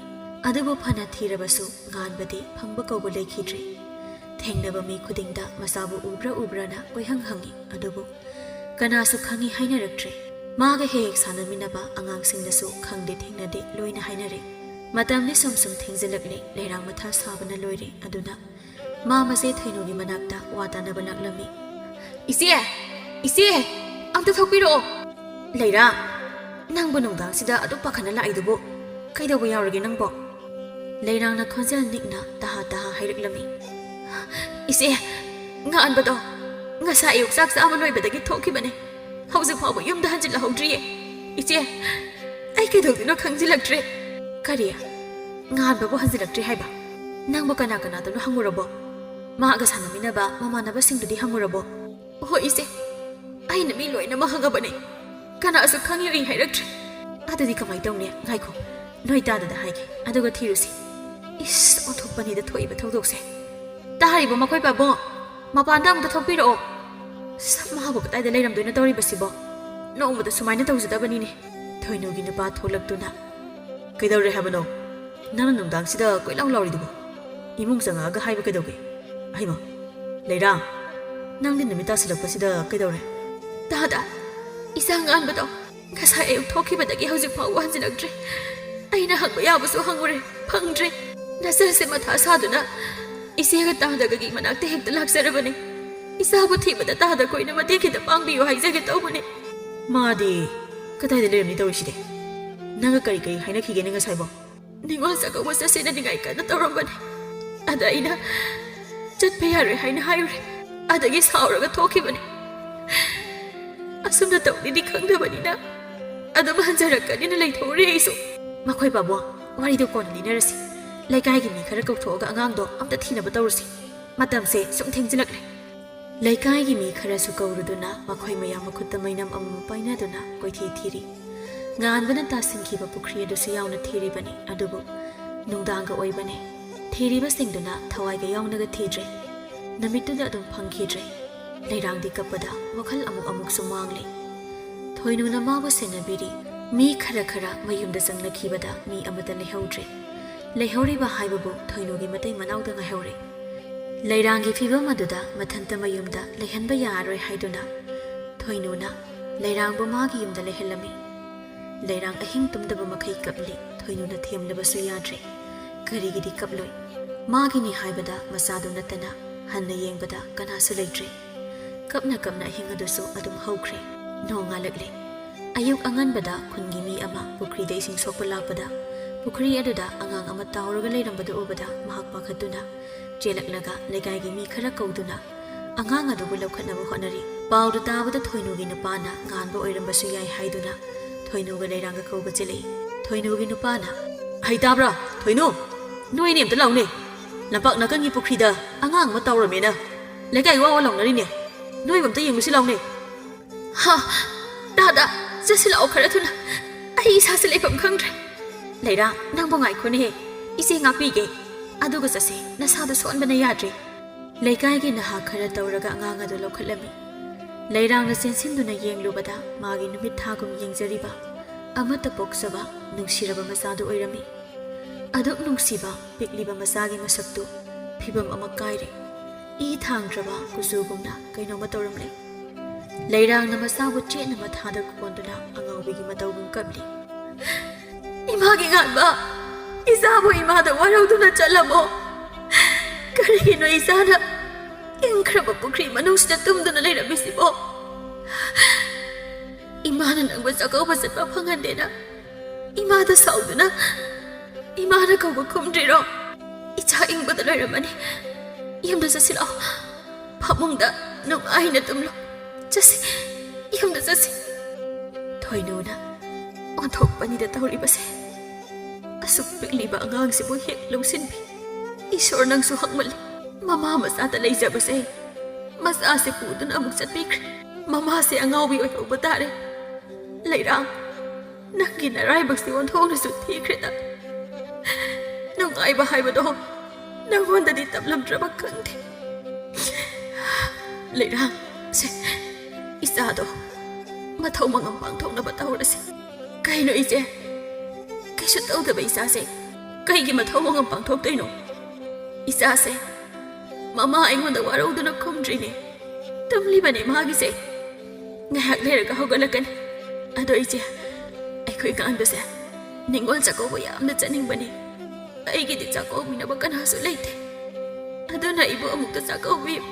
ꯑꯗꯨꯕꯨ ꯐꯅ ꯊꯤꯔꯕꯁꯨ ꯉꯥꯟꯕꯗꯤ ꯐꯪꯕ ꯀꯧꯕ ꯂꯩꯈꯤꯗ꯭ꯔꯦ꯫ ꯊꯦꯡꯅꯕ ꯃꯤ ꯈꯨꯗꯤꯡꯗ ꯃꯆꯥꯕꯨ ꯎꯕ꯭ꯔꯥ ꯎꯕ꯭ꯔꯥꯅ ꯀꯣꯏꯍꯪ ꯍꯪꯉꯤ, ꯑꯗꯨꯕꯨ ꯀꯅꯥꯁꯨ ꯈꯪꯉꯤ ꯍꯥꯏꯅꯔꯛꯇ꯭ꯔꯦ꯫ ꯃꯥꯒ ꯍꯦꯛ ꯍꯦꯛ ꯁꯥꯟꯅꯃꯤꯟꯅꯕ ꯑꯉꯥꯡꯁꯤꯡꯅꯁꯨ ꯈꯪꯗꯦ ꯊꯦꯡꯅꯗꯦ ꯂꯣꯏꯅ ꯍꯥꯏꯅꯔꯦ꯫ ꯃꯇꯝꯗꯤ ꯁꯨꯝ ꯁꯨꯝ ꯊꯦꯡꯖꯤꯜꯂꯛꯂꯦ꯫ ꯂꯩꯔꯥꯡ ꯃꯊꯥ ꯁꯥꯕꯅ ꯂꯣꯏꯔꯦ꯫ ꯑꯗꯨꯅ ꯃꯥ ꯃꯆꯦ ꯊꯣꯏꯅꯨꯒꯤ ꯃꯅꯥꯛꯇ ꯋꯥ ꯇꯥꯅꯕ ꯂꯥꯛꯂꯝꯃꯤ꯫ "ꯏꯆꯦ! ꯏꯆꯦ! ꯑꯝꯇ ꯊꯣꯛꯄꯤꯔꯛꯑꯣ!" "ꯂꯩꯔꯥ, ꯅꯪꯕꯨ ꯅꯨꯡꯗꯥꯡꯁꯤꯗ ꯑꯗꯨꯛ ꯄꯥꯈꯠꯅ ꯂꯥꯛꯏꯗꯨꯕꯨ ꯀꯩꯗꯧꯕ ꯌꯥꯎꯔꯒꯦ ꯅꯪꯕꯣ?" ꯂꯩꯔꯥꯡꯅ ꯈꯣꯟꯖꯦꯜ ꯅꯤꯛꯅ ꯇꯍꯥ ꯇꯍꯥ ꯍꯥꯏꯔꯛꯂꯝꯃꯤ꯫ "ꯏꯆꯦ, ꯉꯥꯟꯕꯗꯣ ꯉꯁꯥꯏ ꯑꯌꯨꯛ ꯆꯥꯛ ꯆꯥꯕ ꯂꯣꯏꯕꯗꯒꯤ ꯊꯣꯛꯈꯤꯕꯅꯦ꯫ ꯍꯧꯖꯤꯛ ꯐꯥꯎꯕ ꯌꯨꯝꯗ ꯍꯟꯖꯤꯜꯂꯛꯍꯧꯗ꯭ꯔꯤꯌꯦ꯫ ꯏꯆꯦ, ꯑꯩ ꯀꯩꯗꯧꯗꯣꯏꯅꯣ ꯈꯪꯖꯤꯜꯂꯛꯇ꯭ꯔꯦ꯫" "ꯀꯔꯤ? ꯉꯥꯟꯕꯕꯨ ꯍꯟꯖꯤꯜꯂꯛꯇ꯭ꯔꯤ ꯍꯥꯏꯕ? ꯅꯪꯕꯨ ꯀꯅꯥ ꯀꯅꯥꯗꯅꯣ ꯍꯪꯉꯨꯔꯕꯣ? ꯃꯥꯒ ꯁꯥꯟꯅꯃꯤꯟꯅꯕ ꯃꯃꯥꯟꯅꯕꯁꯤꯡꯗꯨꯗꯤ ꯍꯪꯉꯨꯔꯕꯣ?" "ꯍꯣꯏ ꯏꯆꯦ, ꯑꯩꯅ ꯃꯤ ꯂꯣꯏꯅꯃꯛ ꯍꯪꯉꯕꯅꯦ꯫ ꯀꯅꯥꯁꯨ ꯈꯪꯉꯤ ꯍꯥꯏꯔꯛꯇ꯭ꯔꯦ꯫" "ꯑꯗꯨꯗꯤ ꯀꯃꯥꯏ ꯇꯧꯅꯤ? ꯉꯥꯏꯈꯣ, ꯅꯣꯏ ꯇꯥꯗꯗ ꯍꯥꯏꯒꯦ, ꯑꯗꯨꯒ ꯊꯤꯔꯨꯁꯤ꯫" ꯏꯁ, ꯑꯣꯟꯊꯣꯛꯄꯅꯤꯗ ꯊꯣꯛꯏꯕ ꯊꯧꯗꯣꯛꯁꯦ꯫ "ꯇꯥꯔꯤꯕꯣ ꯃꯈꯣꯏ ꯄꯥꯕꯨꯡ? ꯃꯄꯥꯟꯗ ꯑꯃꯨꯛꯇ ꯊꯣꯛꯄꯤꯔꯛꯑꯣ꯫" ꯑꯁ, ꯃꯥꯕꯨ ꯀꯗꯥꯏꯗ ꯂꯩꯔꯝꯗꯣꯏꯅꯣ ꯇꯧꯔꯤꯕꯁꯤꯕꯣ? ꯅꯣꯡꯃꯗ ꯁꯨꯃꯥꯏꯅ ꯇꯧꯖꯗꯕꯅꯤꯅꯦ꯫ ꯊꯣꯏꯅꯨꯒꯤ ꯅꯨꯄꯥ ꯊꯣꯛꯂꯛꯇꯨꯅ, "ꯀꯩꯗꯧꯔꯦ ꯍꯥꯏꯕꯅꯣ? ꯅꯪꯅ ꯅꯨꯡꯗꯥꯡꯁꯤꯗ ꯀꯣꯏꯂꯥꯎ ꯂꯥꯎꯔꯤꯗꯨꯕꯣ? ꯏꯃꯨꯡ ꯆꯪꯉꯛꯑꯒ ꯍꯥꯏꯕ ꯀꯩꯗꯧꯒꯦ? ꯑꯍꯩꯃ, ꯂꯩꯔꯥ, ꯅꯪꯗꯤ ꯅꯨꯃꯤꯠ ꯇꯥꯁꯤꯜꯂꯛꯄꯁꯤꯗ ꯀꯩꯗꯧꯔꯦ?" "ꯇꯥꯗ, ꯏꯆꯥ ꯉꯥꯟꯕꯗꯣ ꯉꯁꯥꯏ ꯑꯌꯨꯛ ꯊꯣꯛꯈꯤꯕꯗꯒꯤ ꯍꯧꯖꯤꯛ ꯐꯥꯎꯕ ꯍꯟꯖꯤꯜꯂꯛꯇ꯭ꯔꯦ꯫ ꯑꯩꯅ ꯍꯪꯕ ꯌꯥꯕꯁꯨ ꯍꯪꯉꯨꯔꯦ, ꯐꯪꯗ꯭ꯔꯦ꯫ ꯅꯆꯟꯁꯦ ꯃꯊꯥ ꯁꯥꯗꯨꯅ ꯏꯆꯦꯒ ꯇꯥꯗꯒꯒꯤ ꯃꯅꯥꯛꯇ ꯍꯦꯛꯇ ꯂꯥꯛꯆꯔꯕꯅꯦ꯫ ꯏꯆꯥꯕꯨ ꯊꯤꯕꯗ ꯇꯥꯗ ꯀꯣꯏꯅ ꯃꯇꯦꯡ ꯈꯤꯇ ꯄꯥꯡꯕꯤꯌꯨ ꯍꯥꯏꯖꯒꯦ ꯇꯧꯕꯅꯦ꯫" "ꯃꯥꯗꯤ ꯀꯗꯥꯏꯗ ꯂꯩꯔꯝꯅꯤ ꯇꯧꯔꯤꯁꯤꯗꯤ? ꯅꯪꯒ ꯀꯔꯤ ꯀꯔꯤ ꯍꯥꯏꯅꯈꯤꯒꯦꯅꯦ ꯉꯁꯥꯏꯕꯣ?" "ꯅꯤꯉꯣꯜ ꯆꯥꯛꯀꯧꯕ ꯆꯠꯁꯦꯅ ꯅꯤꯡꯉꯥꯏ ꯀꯟꯅ ꯇꯧꯔꯝꯕꯅꯦ꯫ ꯑꯗ ꯑꯩꯅ ꯆꯠꯄ ꯌꯥꯔꯣꯏ ꯍꯥꯏꯅ ꯍꯥꯏꯔꯨꯔꯦ꯫ ꯑꯗꯒꯤ ꯁꯥꯎꯔꯒ ꯊꯣꯛꯈꯤꯕꯅꯦ꯫ ꯑꯁꯨꯝꯅ ꯇꯧꯅꯤꯗꯤ ꯈꯪꯗꯕꯅꯤꯅ ꯑꯗꯨꯝ ꯍꯟꯖꯔꯛꯀꯅꯤꯅ ꯂꯩꯊꯣꯛꯎꯔꯦ ꯑꯩꯁꯨ꯫" "ꯃꯈꯣꯏ ꯄꯥꯕꯨꯡ, ꯋꯥꯔꯤꯗꯣ ꯀꯣꯟꯅ ꯂꯤꯅꯔꯁꯤ꯫ ꯂꯩꯀꯥꯏꯒꯤ ꯃꯤ ꯈꯔ ꯀꯧꯊꯣꯛꯑꯒ ꯑꯉꯥꯡꯗꯣ ꯑꯝꯇ ꯊꯤꯅꯕ ꯇꯧꯔꯁꯤ꯫ ꯃꯇꯝꯁꯦ ꯁꯨꯝ ꯊꯦꯡꯖꯤꯜꯂꯛꯂꯦ꯫" ꯂꯩꯀꯥꯏꯒꯤ ꯃꯤ ꯈꯔꯁꯨ ꯀꯧꯔꯨꯗꯨꯅ ꯃꯈꯣꯏ ꯃꯌꯥꯝ ꯃꯈꯨꯠꯇ ꯃꯩꯅꯝ ꯑꯃꯃꯝ ꯄꯥꯏꯅꯗꯨꯅ ꯀꯣꯏꯊꯤ ꯊꯤꯔꯤ꯫ ꯉꯥꯟꯕꯅ ꯇꯥꯁꯤꯟꯈꯤꯕ ꯄꯨꯈ꯭ꯔꯤ ꯑꯗꯨꯁꯨ ꯌꯥꯎꯅ ꯊꯤꯔꯤꯕꯅꯤ꯫ ꯑꯗꯨꯕꯨ ꯅꯨꯡꯗꯥꯡꯒ ꯑꯣꯏꯕꯅꯦ꯫ ꯊꯤꯔꯤꯕꯁꯤꯡꯗꯨꯅ ꯊꯋꯥꯏꯒ ꯌꯥꯎꯅꯒ ꯊꯤꯗ꯭ꯔꯦ꯫ ꯅꯨꯃꯤꯠꯇꯨꯗ ꯑꯗꯨꯝ ꯐꯪꯈꯤꯗ꯭ꯔꯦ꯫ ꯂꯩꯔꯥꯡꯗꯤ ꯀꯞꯄꯗ ꯋꯥꯈꯜ ꯑꯃꯨꯛ ꯑꯃꯨꯛꯁꯨ ꯃꯥꯡꯂꯦ꯫ ꯊꯣꯏꯅꯨꯅ ꯃꯥꯕꯨ ꯁꯦꯟꯅꯕꯤꯔꯤ꯫ ꯃꯤ ꯈꯔ ꯈꯔ ꯃꯌꯨꯝꯗ ꯆꯪꯅꯈꯤꯕꯗ ꯃꯤ ꯑꯃꯠꯇ ꯂꯩꯍꯧꯗ꯭ꯔꯦ꯫ ꯂꯩꯍꯧꯔꯤꯕ ꯍꯥꯏꯕꯕꯨ ꯊꯣꯏꯅꯨꯒꯤ ꯃꯇꯩ ꯃꯅꯥꯎꯗ ꯉꯥꯏꯍꯧꯔꯦ꯫ ꯂꯩꯔꯥꯡꯒꯤ ꯐꯤꯕꯝ ꯑꯗꯨꯗ ꯃꯊꯟꯇ ꯃꯌꯨꯝꯗ ꯂꯩꯍꯟꯕ ꯌꯥꯔꯔꯣꯏ ꯍꯥꯏꯗꯨꯅ ꯊꯣꯏꯅꯨꯅ ꯂꯩꯔꯥꯡꯕꯨ ꯃꯥꯒꯤ ꯌꯨꯝꯗ ꯂꯩꯍꯜꯂꯝꯃꯤ꯫ ꯂꯩꯔꯥꯡ ꯑꯍꯤꯡ ꯇꯨꯝꯗꯕ ꯃꯈꯩ ꯀꯞꯂꯤ꯫ ꯊꯣꯏꯅꯨꯅ ꯊꯦꯝꯂꯕꯁꯨ ꯌꯥꯗ꯭ꯔꯦ꯫ ꯀꯔꯤꯒꯤꯗꯤ ꯀꯞꯂꯣꯏ? ꯃꯥꯒꯤꯅꯤ ꯍꯥꯏꯕꯗ ꯃꯆꯥꯗꯨ ꯅꯠꯇꯅ ꯍꯟꯅ ꯌꯦꯡꯕꯗ ꯀꯅꯥꯁꯨ ꯂꯩꯇ꯭ꯔꯦ꯫ ꯀꯞꯅ ꯀꯞꯅ ꯑꯍꯤꯡ ꯑꯗꯨꯁꯨ ꯑꯗꯨꯝ ꯍꯧꯈ꯭ꯔꯦ꯫ ꯅꯣꯡꯉꯥꯜꯂꯛꯂꯦ꯫ ꯑꯌꯨꯛ ꯑꯉꯟꯕꯗ ꯈꯨꯟꯒꯤ ꯃꯤ ꯑꯃ ꯄꯨꯈ꯭ꯔꯤꯗ ꯏꯁꯤꯡ ꯁꯣꯛꯄ ꯂꯥꯛꯄꯗ ꯄꯨꯈ꯭ꯔꯤ ꯑꯗꯨꯗ ꯑꯉꯥꯡ ꯑꯃ ꯇꯥꯎꯔꯒ ꯂꯩꯔꯝꯕꯗꯨ ꯎꯕꯗ ꯃꯍꯥꯛ ꯄꯥꯈꯠꯇꯨꯅ ꯆꯦꯜꯂꯛꯂꯒ ꯂꯩꯀꯥꯏꯒꯤ ꯃꯤ ꯈꯔ ꯀꯧꯗꯨꯅ ꯑꯉꯥꯡ ꯑꯗꯨꯕꯨ ꯂꯧꯈꯠꯅꯕ ꯍꯣꯠꯅꯔꯤ꯫ ꯄꯥꯎꯗꯨ ꯇꯥꯕꯗ ꯊꯣꯏꯅꯨꯒꯤ ꯅꯨꯄꯥꯅ ꯉꯥꯟꯕ ꯑꯣꯏꯔꯝꯕꯁꯨ ꯌꯥꯏ ꯍꯥꯏꯗꯨꯅ ꯊꯣꯏꯅꯨꯒ ꯂꯩꯔꯥꯡꯒ ꯀꯧꯕ ꯆꯦꯜꯂꯛꯏ꯫ ꯊꯣꯏꯅꯨꯒꯤ ꯅꯨꯄꯥꯅ, "ꯍꯩ ꯇꯥꯕ꯭ꯔꯥ, ꯊꯣꯏꯅꯨ? ꯅꯣꯏꯅꯦ ꯑꯝꯇ ꯂꯥꯎꯅꯦ꯫ ꯂꯝꯄꯥꯛ ꯅꯥꯀꯟꯒꯤ ꯄꯨꯈ꯭ꯔꯤꯗ ꯑꯉꯥꯡ ꯑꯃ ꯇꯥꯎꯔꯝꯃꯦꯅ ꯂꯩꯀꯥꯏ ꯋꯥ ꯋꯥ ꯂꯥꯎꯅꯔꯤꯅꯦ꯫ ꯅꯣꯏꯕꯨ ꯑꯝꯇ ꯌꯦꯡꯉꯨꯁꯤ ꯂꯥꯎꯅꯦ꯫" "ꯍꯥ, ꯗꯥꯗꯥ, ꯆꯠꯁꯤ ꯂꯥꯛꯑꯣ ꯈꯔ ꯊꯨꯅ꯫ ꯑꯩ ꯏꯁꯥꯁꯦ ꯂꯩꯐꯝ ꯈꯪꯗ꯭ꯔꯦ꯫" "ꯂꯩꯔꯥ, ꯅꯪꯕꯨ ꯉꯥꯏꯈꯣꯅꯦꯍꯦ, ꯏꯆꯦ ꯉꯥꯛꯄꯤꯒꯦ꯫" "ꯑꯗꯨꯒ ꯆꯠꯁꯦ, ꯅꯁꯥꯗꯣ ꯁꯣꯟꯕꯅ ꯌꯥꯗ꯭ꯔꯦ꯫" ꯂꯩꯀꯥꯏꯒꯤ ꯅꯍꯥ ꯈꯔ ꯇꯧꯔꯒ ꯑꯉꯥꯡ ꯑꯗꯨ ꯂꯧꯈꯠꯂꯝꯃꯤ꯫ ꯂꯩꯔꯥꯡꯅ ꯆꯦꯟꯁꯤꯟꯗꯨꯅ ꯌꯦꯡꯂꯨꯕꯗ ꯃꯥꯒꯤ ꯅꯨꯃꯤꯠ ꯊꯥꯒꯨꯝ ꯌꯦꯡꯖꯔꯤꯕ ꯑꯃꯠꯇ ꯄꯣꯛꯆꯕ ꯅꯨꯡꯁꯤꯔꯕ ꯃꯆꯥꯗꯨ ꯑꯣꯏꯔꯝꯃꯤ꯫ ꯑꯗꯨꯛ ꯅꯨꯡꯁꯤꯕ ꯄꯤꯛꯂꯤꯕ ꯃꯆꯥꯒꯤ ꯃꯁꯛꯇꯨ ꯐꯤꯕꯝ ꯑꯃ ꯀꯥꯏꯔꯦ꯫ ꯏ ꯊꯥꯡꯗ꯭ꯔꯕ ꯀꯨꯆꯨꯒꯨꯝꯅ ꯀꯩꯅꯣꯝꯃ ꯇꯧꯔꯝꯂꯦ꯫ ꯂꯩꯔꯥꯡꯅ ꯃꯆꯥꯕꯨ ꯆꯦꯠꯅ ꯃꯊꯥꯗ ꯀꯣꯟꯗꯨꯅ ꯑꯉꯥꯎꯕꯤꯒꯤ ꯃꯇꯧꯒꯨꯝ ꯀꯞꯂꯤ꯫ "ꯏꯃꯥꯒꯤ ꯉꯥꯟꯕ, ꯏꯆꯥꯕꯨ ꯏꯃꯥꯗ ꯋꯥꯔꯧꯗꯨꯅ ꯆꯠꯂꯝꯃꯣ꯫ ꯀꯔꯤꯒꯤꯅꯣ ꯏꯆꯥꯅ ꯏꯪꯈ꯭ꯔꯕ ꯄꯨꯈ꯭ꯔꯤ ꯃꯅꯨꯡꯁꯤꯗ ꯇꯨꯝꯗꯨꯅ ꯂꯩꯔꯝꯃꯤꯁꯤꯕꯣ? ꯏꯃꯥꯅ ꯅꯪꯕꯨ ꯆꯥꯛꯀꯧꯕ ꯆꯠꯄ ꯐꯪꯍꯟꯗꯦꯅ ꯏꯃꯥꯗ ꯁꯥꯎꯗꯨꯅ ꯏꯃꯥꯅ ꯀꯧꯕ ꯈꯨꯝꯗ꯭ꯔꯤꯔꯣ? ꯏꯆꯥ ꯏꯪꯕꯗ ꯂꯣꯏꯔꯝꯃꯅꯤ꯫ ꯌꯨꯝꯗ ꯆꯠꯁꯤ ꯂꯥꯛꯑꯣ꯫ ꯐꯃꯨꯡꯗ ꯅꯨꯡꯉꯥꯏꯅ ꯇꯨꯝꯂꯣ꯫ ꯆꯠꯁꯤ, ꯌꯨꯝꯗ ꯆꯠꯁꯤ꯫" ꯊꯣꯏꯅꯨꯅ ꯑꯣꯟꯊꯣꯛꯄꯅꯤꯗ ꯇꯧꯔꯤꯕꯁꯦ꯫ ꯑꯁꯨꯛ ꯄꯤꯛꯂꯤꯕ ꯑꯉꯥꯡꯁꯤꯕꯨ ꯍꯦꯛ ꯂꯧꯁꯤꯟꯕꯤ꯫ ꯏꯁꯣꯔ, ꯅꯪꯁꯨ ꯍꯛꯃꯜꯂꯤ꯫ ꯃꯃꯥ ꯃꯆꯥꯗ ꯂꯩꯖꯕꯁꯦ ꯃꯆꯥꯁꯦ ꯄꯨꯗꯨꯅ ꯑꯃꯨꯛ ꯆꯠꯄꯤꯈ꯭ꯔꯦ꯫ ꯃꯃꯥꯁꯦ ꯑꯉꯥꯎꯕꯤ ꯑꯣꯏꯍꯧꯕ ꯇꯥꯔꯦ꯫ ꯂꯩꯔꯥꯡ, ꯅꯪꯒꯤ ꯅꯔꯥꯏꯕꯛꯁꯤ ꯑꯣꯟꯊꯣꯛꯅꯁꯨ ꯊꯤꯈ꯭ꯔꯦꯗ꯫ ꯅꯨꯡꯉꯥꯏꯕ ꯍꯥꯏꯕꯗꯣ ꯅꯪꯉꯣꯟꯗꯗꯤ ꯇꯝꯂꯝꯗ꯭ꯔꯕ ꯈꯪꯗꯦ꯫ ꯂꯩꯔꯥꯡ, ꯁꯦ, ꯏꯆꯥꯗꯣ ꯃꯊꯧ ꯃꯉꯝ ꯄꯥꯡꯊꯣꯛꯅꯕ ꯇꯧꯔꯁꯤ꯫ ꯀꯩꯅꯣ ꯏꯆꯦ? ꯀꯩꯁꯨ ꯇꯧꯗꯕ ꯏꯆꯥꯁꯦ ꯀꯩꯒꯤ ꯃꯊꯧ ꯃꯉꯝ ꯄꯥꯡꯊꯣꯛꯇꯣꯏꯅꯣ? ꯏꯆꯥꯁꯦ ꯃꯃꯥ ꯑꯩꯉꯣꯟꯗ ꯋꯥꯔꯧꯗꯨꯅ ꯈꯨꯝꯗ꯭ꯔꯤꯅꯦ꯫ ꯇꯨꯝꯂꯤꯕꯅꯦ ꯃꯥꯒꯤꯁꯦ꯫ ꯉꯥꯏꯍꯥꯛ ꯂꯩꯔꯒ ꯍꯧꯒꯠꯂꯛꯀꯅꯤ꯫ ꯑꯗꯣ ꯏꯆꯦ, ꯑꯩꯈꯣꯏ ꯉꯥꯟꯕꯁꯦ ꯅꯤꯉꯣꯜ ꯆꯥꯛꯀꯧꯕ ꯌꯥꯝꯅ ꯆꯠꯅꯤꯡꯕꯅꯤ꯫ ꯑꯩꯒꯤꯗꯤ ꯆꯥꯛꯀꯧꯕꯤꯅꯕ ꯀꯅꯥꯁꯨ ꯂꯩꯇꯦ꯫ ꯑꯗꯨꯅ ꯑꯩꯕꯨ ꯑꯃꯨꯛꯇ ꯆꯥꯛꯀꯧꯕꯤꯌꯨ꯫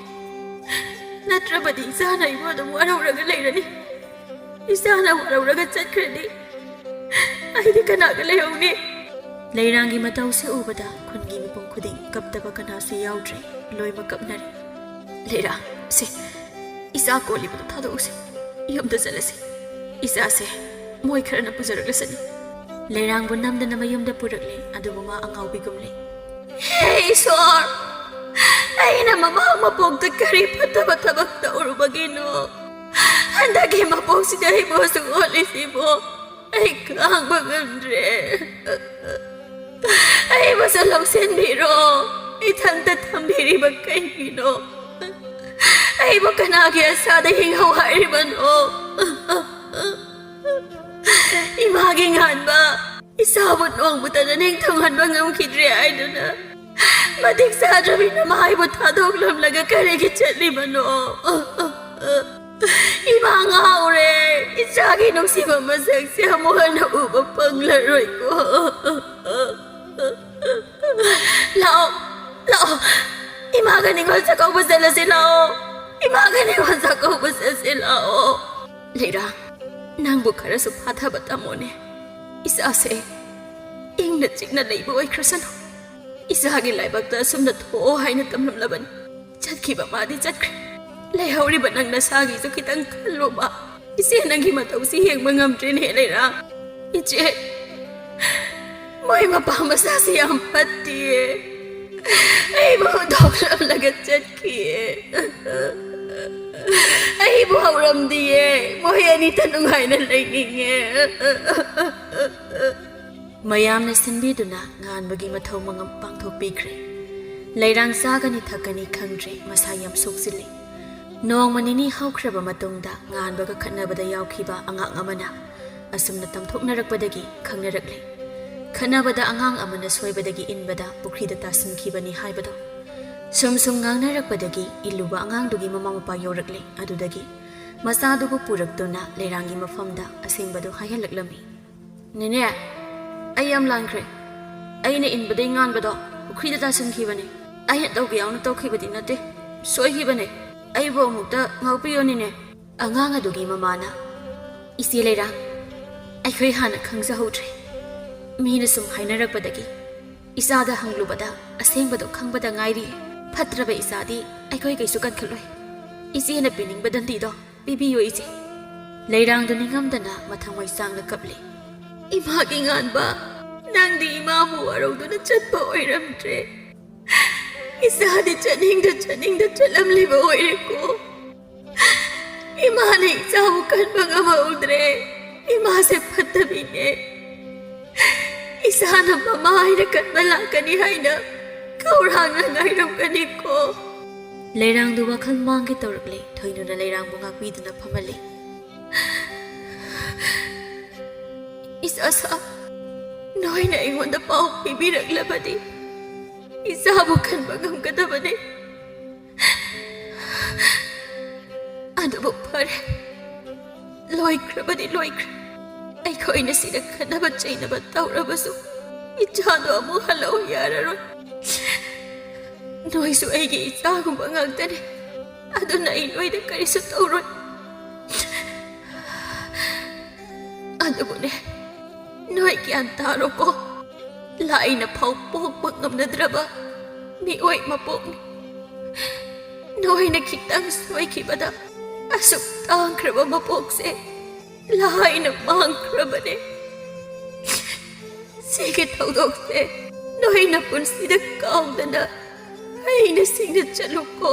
ꯅꯠꯇ꯭ꯔꯕꯗꯤ ꯏꯆꯥꯅ ꯑꯩꯕꯨ ꯑꯗꯨꯝ ꯋꯥꯔꯧꯔꯒ ꯂꯩꯔꯅꯤ꯫ ꯏꯆꯥꯅ ꯋꯥꯔꯧꯔꯒ ꯆꯠꯈ꯭ꯔꯗꯤ ꯑꯩꯗꯤ ꯀꯅꯥꯒ ꯂꯩꯍꯧꯅꯤ? ꯂꯩꯔꯥꯡꯒꯤ ꯃꯇꯧꯁꯦ ꯎꯕꯗ ꯈꯨꯟꯒꯤ ꯃꯤꯄꯨꯝ ꯈꯨꯗꯤꯡ ꯀꯞꯇꯕ ꯀꯅꯥꯁꯨ ꯌꯥꯎꯗ꯭ꯔꯦ꯫ ꯂꯣꯏꯅꯃꯛ ꯀꯞꯅꯔꯦ꯫ ꯂꯩꯔꯥꯡ, ꯁꯦ, ꯏꯆꯥ ꯀꯣꯜꯂꯤꯕꯗꯣ ꯊꯥꯗꯣꯛꯎꯁꯦ꯫ ꯌꯨꯝꯗ ꯆꯠꯂꯁꯤ꯫ ꯏꯆꯥꯁꯦ ꯃꯣꯏ ꯈꯔꯅ ꯄꯨꯖꯔꯛꯂꯁꯅꯤ꯫ ꯂꯩꯔꯥꯡꯕꯨ ꯅꯝꯗꯅ ꯃꯌꯨꯝꯗ ꯄꯨꯔꯛꯂꯦ, ꯑꯗꯨꯕꯨ ꯃꯥ ꯑꯉꯥꯎꯕꯤꯒꯨꯝꯂꯦ꯫ ꯍꯦ ꯏꯁꯣꯔ! ꯑꯩꯅ ꯃꯃꯥꯡ ꯃꯄꯣꯛꯇ ꯀꯔꯤ ꯐꯠꯇꯕ ꯊꯕꯛ ꯇꯧꯔꯨꯕꯒꯤꯅꯣ? ꯍꯟꯗꯛꯀꯤ ꯃꯄꯣꯛꯁꯤꯗ ꯑꯩꯕꯨ ꯑꯁꯨꯛ ꯑꯣꯠꯂꯤꯁꯤꯕꯣ? ꯑꯩ ꯈꯥꯡꯕ ꯉꯝꯗ꯭ꯔꯦ꯫ ꯑꯩꯕꯨꯁꯨ ꯂꯧꯁꯤꯟꯕꯤꯔꯣ꯫ ꯏꯊꯟꯇ ꯊꯝꯕꯤꯔꯤꯕ ꯀꯩꯒꯤꯅꯣ? ꯑꯩꯕꯨ ꯀꯅꯥꯒꯤ ꯑꯁꯥꯗ ꯍꯤꯡꯍꯧ ꯍꯥꯏꯔꯤꯕꯅꯣ? ꯏꯃꯥꯒꯤ ꯉꯥꯟꯕ, ꯏꯆꯥꯕꯨ ꯅꯣꯡꯃꯇ ꯅꯅꯤꯡ ꯊꯨꯡꯍꯟꯕ ꯉꯝꯈꯤꯗ꯭ꯔꯦ ꯍꯥꯏꯗꯨꯅ ꯃꯇꯤꯛ ꯆꯥꯗ꯭ꯔꯕꯤ ꯅꯃꯥ ꯑꯩꯕꯨ ꯊꯥꯗꯣꯛꯂꯝꯂꯒ ꯀꯔꯤꯒꯤ ꯆꯠꯂꯤꯕꯅꯣ? ꯏꯃꯥ ꯉꯥꯎꯔꯦ꯫ ꯏꯆꯥꯒꯤ ꯅꯨꯡꯁꯤꯕ ꯃꯁꯛꯁꯦ ꯑꯃꯨꯛ ꯍꯟꯅ ꯎꯕ ꯐꯪꯂꯔꯣꯏꯀꯣ꯫ ꯂꯥꯛꯑꯣ, ꯂꯥꯛꯑꯣ꯫ ꯏꯃꯥꯒ ꯅꯤꯉꯣꯜ ꯆꯥꯛꯀꯧꯕ ꯆꯠꯂꯁꯤ ꯂꯥꯛꯑꯣ꯫ ꯏꯃꯥꯒ ꯅꯤꯉꯣꯜ ꯆꯥꯛꯀꯧꯕ ꯆꯠꯁꯤ ꯂꯥꯛꯑꯣ꯫ ꯂꯩꯔꯥ, ꯅꯪꯕꯨ ꯈꯔꯁꯨ ꯐꯥꯊꯕ ꯇꯝꯃꯣꯅꯦ꯫ ꯏꯆꯥꯁꯦ ꯏꯪꯅ ꯆꯤꯛꯅ ꯂꯩꯕ ꯑꯣꯏꯈ꯭ꯔꯁꯅꯨ꯫ ꯏꯆꯥꯒꯤ ꯂꯥꯏꯕꯛꯇ ꯑꯁꯨꯝꯅ ꯊꯣꯛꯑꯣ ꯍꯥꯏꯅ ꯇꯝꯂꯝꯂꯕꯅꯤ꯫ ꯆꯠꯈꯤꯕ ꯃꯥꯗꯤ ꯆꯠꯈ꯭ꯔꯦ꯫ ꯂꯩꯍꯧꯔꯤꯕ ꯅꯪ ꯅꯁꯥꯒꯤꯁꯨ ꯈꯤꯇꯪ ꯈꯜꯂꯨꯕ꯫ ꯏꯆꯦ, ꯅꯪꯒꯤ ꯃꯇꯧꯁꯤ ꯌꯦꯡꯕ ꯉꯝꯗ꯭ꯔꯦꯅꯦ ꯂꯩꯔꯥ꯫ ꯏꯆꯦ, ꯃꯣꯏ ꯃꯄꯥ ꯃꯆꯥꯁꯤ ꯌꯥꯝ ꯐꯠꯇꯤꯌꯦ꯫ ꯑꯩꯕꯨ ꯍꯨꯟꯗꯣꯛꯂꯝꯂꯒ ꯆꯠꯈꯤꯌꯦ꯫ ꯑꯩꯕꯨ ꯍꯧꯔꯝꯗꯤꯌꯦ꯫ ꯃꯈꯣꯏ ꯑꯅꯤꯇ ꯅꯨꯡꯉꯥꯏꯅ ꯂꯩꯅꯤꯡꯉꯦ꯫ ꯃꯌꯥꯝꯅ ꯁꯤꯟꯕꯤꯗꯨꯅ ꯉꯥꯟꯕꯒꯤ ꯃꯊꯧ ꯃꯉꯝ ꯄꯥꯡꯊꯣꯛꯄꯤꯈ꯭ꯔꯦ꯫ ꯂꯩꯔꯥꯡ ꯆꯥꯒꯅꯤ ꯊꯛꯀꯅꯤ ꯈꯪꯗ꯭ꯔꯦ, ꯃꯁꯥ ꯌꯥꯝ ꯁꯣꯛꯆꯤꯜꯂꯤ꯫ ꯅꯣꯡꯃ ꯅꯤꯅꯤ ꯍꯧꯈ꯭ꯔꯕ ꯃꯇꯨꯡꯗ ꯉꯥꯟꯕꯒ ꯈꯠꯅꯕꯗ ꯌꯥꯎꯈꯤꯕ ꯑꯉꯥꯡ ꯑꯃꯅ ꯑꯁꯨꯝꯅ ꯇꯝꯊꯣꯛꯅꯔꯛꯄꯗꯒꯤ ꯈꯪꯅꯔꯛꯂꯦ꯫ ꯈꯠꯅꯕꯗ ꯑꯉꯥꯡ ꯑꯃꯅ ꯁꯣꯏꯕꯗꯒꯤ ꯏꯟꯕꯗ ꯄꯨꯈ꯭ꯔꯤꯗ ꯇꯥꯁꯤꯟꯈꯤꯕꯅꯤ ꯍꯥꯏꯕꯗꯣ꯫ ꯁꯨꯝ ꯁꯨꯝ ꯉꯥꯡꯅꯔꯛꯄꯗꯒꯤ ꯏꯜꯂꯨꯕ ꯑꯉꯥꯡꯗꯨꯒꯤ ꯃꯃꯥ ꯃꯄꯥ ꯌꯧꯔꯛꯂꯦ꯫ ꯑꯗꯨꯗꯒꯤ ꯃꯆꯥꯗꯨꯕꯨ ꯄꯨꯔꯛꯇꯨꯅ ꯂꯩꯔꯥꯡꯒꯤ ꯃꯐꯝꯗ ꯑꯁꯦꯡꯕꯗꯨ ꯍꯥꯏꯍꯜꯂꯛꯂꯝꯃꯤ꯫ "ꯅꯦꯅꯦ, ꯑꯩ ꯌꯥꯝ ꯂꯥꯟꯈ꯭ꯔꯦ꯫ ꯑꯩꯅ ꯏꯟꯕꯗꯩ ꯉꯥꯟꯕꯗꯣ ꯄꯨꯈ꯭ꯔꯤꯗ ꯇꯥꯁꯤꯟꯈꯤꯕꯅꯦ꯫ ꯑꯩꯅ ꯇꯧꯒꯦ ꯌꯥꯎꯅ ꯇꯧꯈꯤꯕꯗꯤ ꯅꯠꯇꯦ꯫ ꯁꯣꯏꯈꯤꯕꯅꯦ꯫ ꯑꯩꯕꯨ ꯑꯃꯨꯛꯇ ꯉꯥꯛꯄꯤꯌꯣ ꯅꯦꯅꯦ꯫" ꯑꯉꯥꯡ ꯑꯗꯨꯒꯤ ꯃꯃꯥꯅ, "ꯏꯆꯦ ꯂꯩꯔꯥꯡ, ꯑꯩꯈꯣꯏ ꯍꯥꯟꯅ ꯈꯪꯖꯍꯧꯗ꯭ꯔꯦ꯫ ꯃꯤꯅ ꯁꯨꯝ ꯍꯥꯏꯅꯔꯛꯄꯗꯒꯤ ꯏꯆꯥꯗ ꯍꯪꯂꯨꯕꯗ ꯑꯁꯦꯡꯕꯗꯣ ꯈꯪꯕꯗ ꯉꯥꯏꯔꯤ꯫ ꯐꯠꯇ꯭ꯔꯕ ꯏꯆꯥꯗꯤ ꯑꯩꯈꯣꯏ ꯀꯩꯁꯨ ꯀꯟꯈꯠꯂꯣꯏ꯫ ꯏꯆꯦꯅ ꯄꯤꯅꯤꯡꯕ ꯗꯟꯗꯤꯗꯣ ꯄꯤꯕꯤꯌꯨ ꯏꯆꯦ꯫" ꯂꯩꯔꯥꯡꯗꯨ ꯅꯤꯡꯉꯝꯗꯅ ꯃꯊꯃꯣꯏ ꯆꯥꯡꯅ ꯀꯞꯂꯤ꯫ "ꯏꯃꯥꯒꯤ ꯉꯥꯟꯕ, ꯅꯪꯗꯤ ꯏꯃꯥꯕꯨ ꯋꯥꯔꯧꯗꯨꯅ ꯆꯠꯄ ꯑꯣꯏꯔꯝꯗ꯭ꯔꯦ꯫ ꯏꯆꯥꯗꯤ ꯆꯠꯅꯤꯡꯗ ꯆꯠꯅꯤꯡꯗ ꯆꯠꯂꯝꯂꯤꯕ ꯑꯣꯏꯔꯦꯀꯣ꯫ ꯏꯃꯥꯅ ꯏꯆꯥꯕꯨ ꯀꯟꯕ ꯉꯝꯍꯧꯗ꯭ꯔꯦ꯫ ꯏꯃꯥꯁꯦ ꯐꯠꯇꯕꯤꯅꯦ꯫ ꯏꯆꯥꯅ ꯃꯃꯥ ꯍꯥꯏꯅ ꯀꯟꯕ ꯂꯥꯛꯀꯅꯤ ꯍꯥꯏꯅ ꯈꯧꯔꯥꯡꯅ ꯉꯥꯏꯔꯝꯒꯅꯤꯀꯣ꯫" ꯂꯩꯔꯥꯡꯗꯨ ꯋꯥꯈꯜ ꯃꯥꯡꯒꯦ ꯇꯧꯔꯛꯂꯦ꯫ ꯊꯣꯏꯅꯨꯅ ꯂꯩꯔꯥꯡꯕꯨ ꯉꯥꯛꯄꯤꯗꯨꯅ ꯐꯝꯍꯜꯂꯤ꯫ "ꯏꯆꯥꯁꯥ, ꯅꯣꯏꯅ ꯑꯩꯉꯣꯟꯗ ꯄꯥꯎ ꯄꯤꯕꯤꯔꯛꯂꯕꯗꯤ ꯏꯆꯥꯕꯨ ꯀꯟꯕ ꯉꯝꯒꯗꯕꯅꯤ꯫ ꯑꯗꯨꯕꯨ ꯐꯔꯦ, ꯂꯣꯏꯈ꯭ꯔꯕꯗꯤ ꯂꯣꯏꯈ꯭ꯔꯦ꯫ ꯑꯩꯈꯣꯏꯅ ꯁꯤꯗ ꯈꯠꯅꯕ ꯆꯩꯅꯕ ꯇꯧꯔꯕꯁꯨ ꯏꯆꯥꯗꯣ ꯑꯃꯨꯛ ꯍꯜꯂꯛꯎ ꯌꯥꯔꯔꯣꯏ꯫ ꯅꯣꯏꯁꯨ ꯑꯩꯒꯤ ꯏꯆꯥꯒꯨꯝꯕ ꯉꯥꯛꯇꯅꯤ꯫ ꯑꯗꯨꯅ ꯑꯩ ꯅꯣꯏꯗ ꯀꯔꯤꯁꯨ ꯇꯧꯔꯣꯏ꯫ ꯑꯗꯨꯕꯨꯅꯦ, ꯅꯣꯏ ꯒ꯭ꯌꯥꯟ ꯇꯥꯔꯣꯀꯣ꯫ ꯂꯥꯏꯅ ꯐꯥꯎ ꯄꯣꯛꯄ ꯉꯝꯅꯗ꯭ꯔꯕ ꯃꯤꯑꯣꯏ ꯃꯄꯣꯛꯅꯤ꯫ ꯅꯣꯏꯅ ꯈꯤꯇꯪ ꯁꯣꯏꯈꯤꯕꯗ ꯑꯁꯨꯛ ꯇꯥꯡꯈ꯭ꯔꯕ ꯃꯄꯣꯛꯁꯦ ꯂꯥꯏꯅ ꯃꯥꯡꯈ꯭ꯔꯕꯅꯦ꯫ ꯁꯤꯒꯤ ꯊꯧꯗꯣꯛꯁꯦ ꯅꯣꯏꯅ ꯄꯨꯟꯁꯤꯗ ꯀꯥꯎꯗꯅ ꯍꯩꯅ ꯁꯤꯡꯅ ꯆꯠꯂꯨꯀꯣ꯫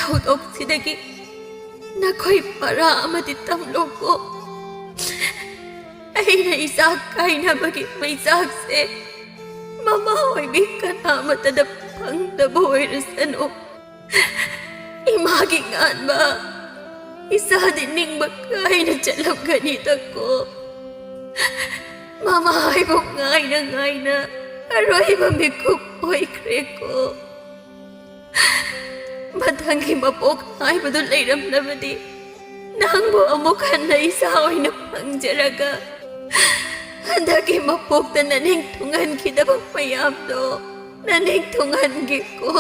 ꯊꯧꯗꯣꯛꯁꯤꯗꯒꯤ ꯅꯈꯣꯏ ꯄꯔꯥ ꯑꯃꯗꯤ ꯇꯝꯂꯣꯀꯣ꯫ ꯑꯩꯅ ꯏꯆꯥ ꯀꯥꯏꯅꯕꯒꯤ ꯃꯩꯆꯥꯛꯁꯦ ꯃꯃꯥ ꯑꯣꯏꯕꯤ ꯀꯅꯥ ꯑꯃꯠꯇꯗ ꯐꯪꯗꯕ ꯑꯣꯏꯔꯁꯅꯨ꯫ ꯏꯃꯥꯒꯤ ꯉꯥꯟꯕ, ꯏꯆꯥꯗꯤ ꯅꯤꯡꯕ ꯀꯥꯏꯅ ꯆꯠꯂꯝꯒꯅꯤꯗꯀꯣ꯫ ꯃꯃꯥ ꯍꯥꯏꯕꯨ ꯉꯥꯏꯅ ꯉꯥꯏꯅ ꯑꯔꯣꯏꯕ ꯃꯤꯀꯨꯞ ꯑꯣꯏꯈ꯭ꯔꯦꯀꯣ꯫ ꯃꯊꯪꯒꯤ ꯃꯄꯣꯛ ꯍꯥꯏꯕꯗꯨ ꯂꯩꯔꯝꯂꯕꯗꯤ ꯅꯪꯕꯨ ꯑꯃꯨꯛ ꯍꯟꯅ ꯏꯆꯥ ꯑꯣꯏꯅ ꯐꯪꯖꯔꯒ ꯍꯟꯗꯛꯀꯤ ꯃꯄꯣꯛꯇ ꯅꯅꯤꯡ ꯊꯨꯡꯍꯟꯈꯤꯗꯕ ꯃꯌꯥꯝꯗꯣ ꯅꯅꯤꯡ ꯊꯨꯡꯍꯟꯒꯦꯀꯣ꯫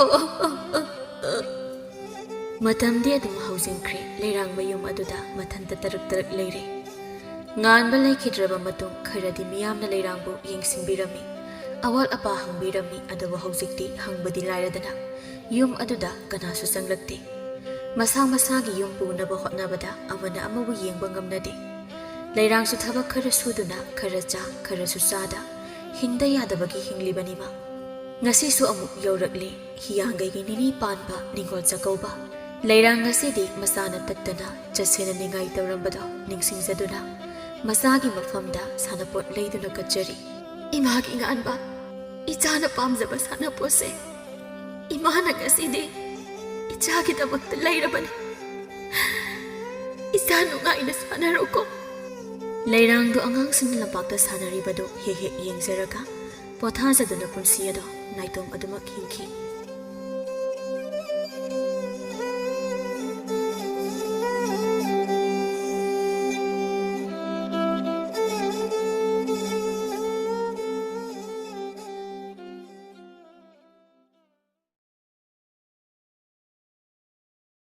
ꯃꯇꯝꯗꯤ ꯑꯗꯨꯝ ꯍꯧꯖꯤꯟꯈ꯭ꯔꯦ꯫ ꯂꯩꯔꯥꯡꯕ ꯌꯨꯝ ꯑꯗꯨꯗ ꯃꯊꯟꯇ ꯇꯔꯛ ꯇꯔꯛ ꯂꯩꯔꯦ꯫ ꯉꯥꯟꯕ ꯂꯩꯈꯤꯗ꯭ꯔꯕ ꯃꯇꯨꯡ ꯈꯔꯗꯤ ꯃꯤꯌꯥꯝꯅ ꯂꯩꯔꯥꯡꯕꯨ ꯌꯦꯡꯁꯤꯟꯕꯤꯔꯝꯃꯤ, ꯑꯋꯥꯠ ꯑꯄꯥ ꯍꯪꯕꯤꯔꯝꯃꯤ, ꯑꯗꯨꯕꯨ ꯍꯧꯖꯤꯛꯇꯤ ꯍꯪꯕꯗꯤ ꯂꯥꯏꯔꯗꯅ ꯌꯨꯝ ꯑꯗꯨꯗ ꯀꯅꯥꯁꯨ ꯆꯪꯂꯛꯇꯦ꯫ ꯃꯁꯥ ꯃꯁꯥꯒꯤ ꯌꯨꯝ ꯄꯨꯅꯕ ꯍꯣꯠꯅꯕꯗ ꯑꯃꯅ ꯑꯃꯕꯨ ꯌꯦꯡꯕ ꯉꯝꯅꯗꯦ꯫ ꯂꯩꯔꯥꯡꯁꯨ ꯊꯕꯛ ꯈꯔ ꯁꯨꯗꯨꯅ ꯈꯔ ꯆꯥ ꯈꯔꯁꯨ ꯆꯥꯗ ꯍꯤꯡꯗ ꯌꯥꯗꯕꯒꯤ ꯍꯤꯡꯂꯤꯕꯅꯤꯃ꯫ ꯉꯁꯤꯁꯨ ꯑꯃꯨꯛ ꯌꯧꯔꯛꯂꯦ ꯍꯤꯌꯥꯡꯒꯩꯒꯤ ꯅꯤꯅꯤ ꯄꯥꯟꯕ ꯅꯤꯡꯉꯣꯜ ꯆꯥꯛꯀꯧꯕ꯫ ꯂꯩꯔꯥꯡ ꯉꯁꯤꯗꯤ ꯃꯁꯥꯅ ꯇꯠꯇꯅ ꯆꯠꯁꯦꯅ ꯅꯤꯡꯉꯥꯏ ꯇꯧꯔꯝꯕꯗꯣ ꯅꯤꯡꯁꯤꯡꯖꯗꯨꯅ ꯃꯆꯥꯒꯤ ꯃꯐꯝꯗ ꯁꯥꯟꯅꯄꯣꯠ ꯂꯩꯗꯨꯅ ꯀꯠꯆꯔꯤ꯫ ꯏꯃꯥꯒꯤ ꯉꯥꯟꯕ, ꯏꯆꯥꯅ ꯄꯥꯝꯖꯕ ꯁꯥꯟꯅꯄꯣꯠꯁꯦ ꯏꯃꯥꯅ ꯉꯁꯤꯗꯤ ꯏꯆꯥꯒꯤꯗꯃꯛꯇ ꯂꯩꯔꯕꯅꯤ꯫ ꯏꯆꯥ ꯅꯨꯡꯉꯥꯏꯅ ꯁꯥꯟꯅꯔꯣꯀꯣ꯫ ꯂꯩꯔꯥꯡꯗꯣ ꯑꯉꯥꯡꯁꯤꯡꯅ ꯂꯝꯄꯥꯛꯇ ꯁꯥꯟꯅꯔꯤꯕꯗꯨ ꯍꯦꯛ ꯍꯦꯛ ꯌꯦꯡꯖꯔꯒ ꯄꯣꯊꯥꯖꯗꯨꯅ ꯄꯨꯟꯁꯤ ꯑꯗꯣ ꯅꯥꯏꯇꯣꯝ ꯑꯗꯨꯃꯛ ꯍꯤꯡꯈꯤ꯫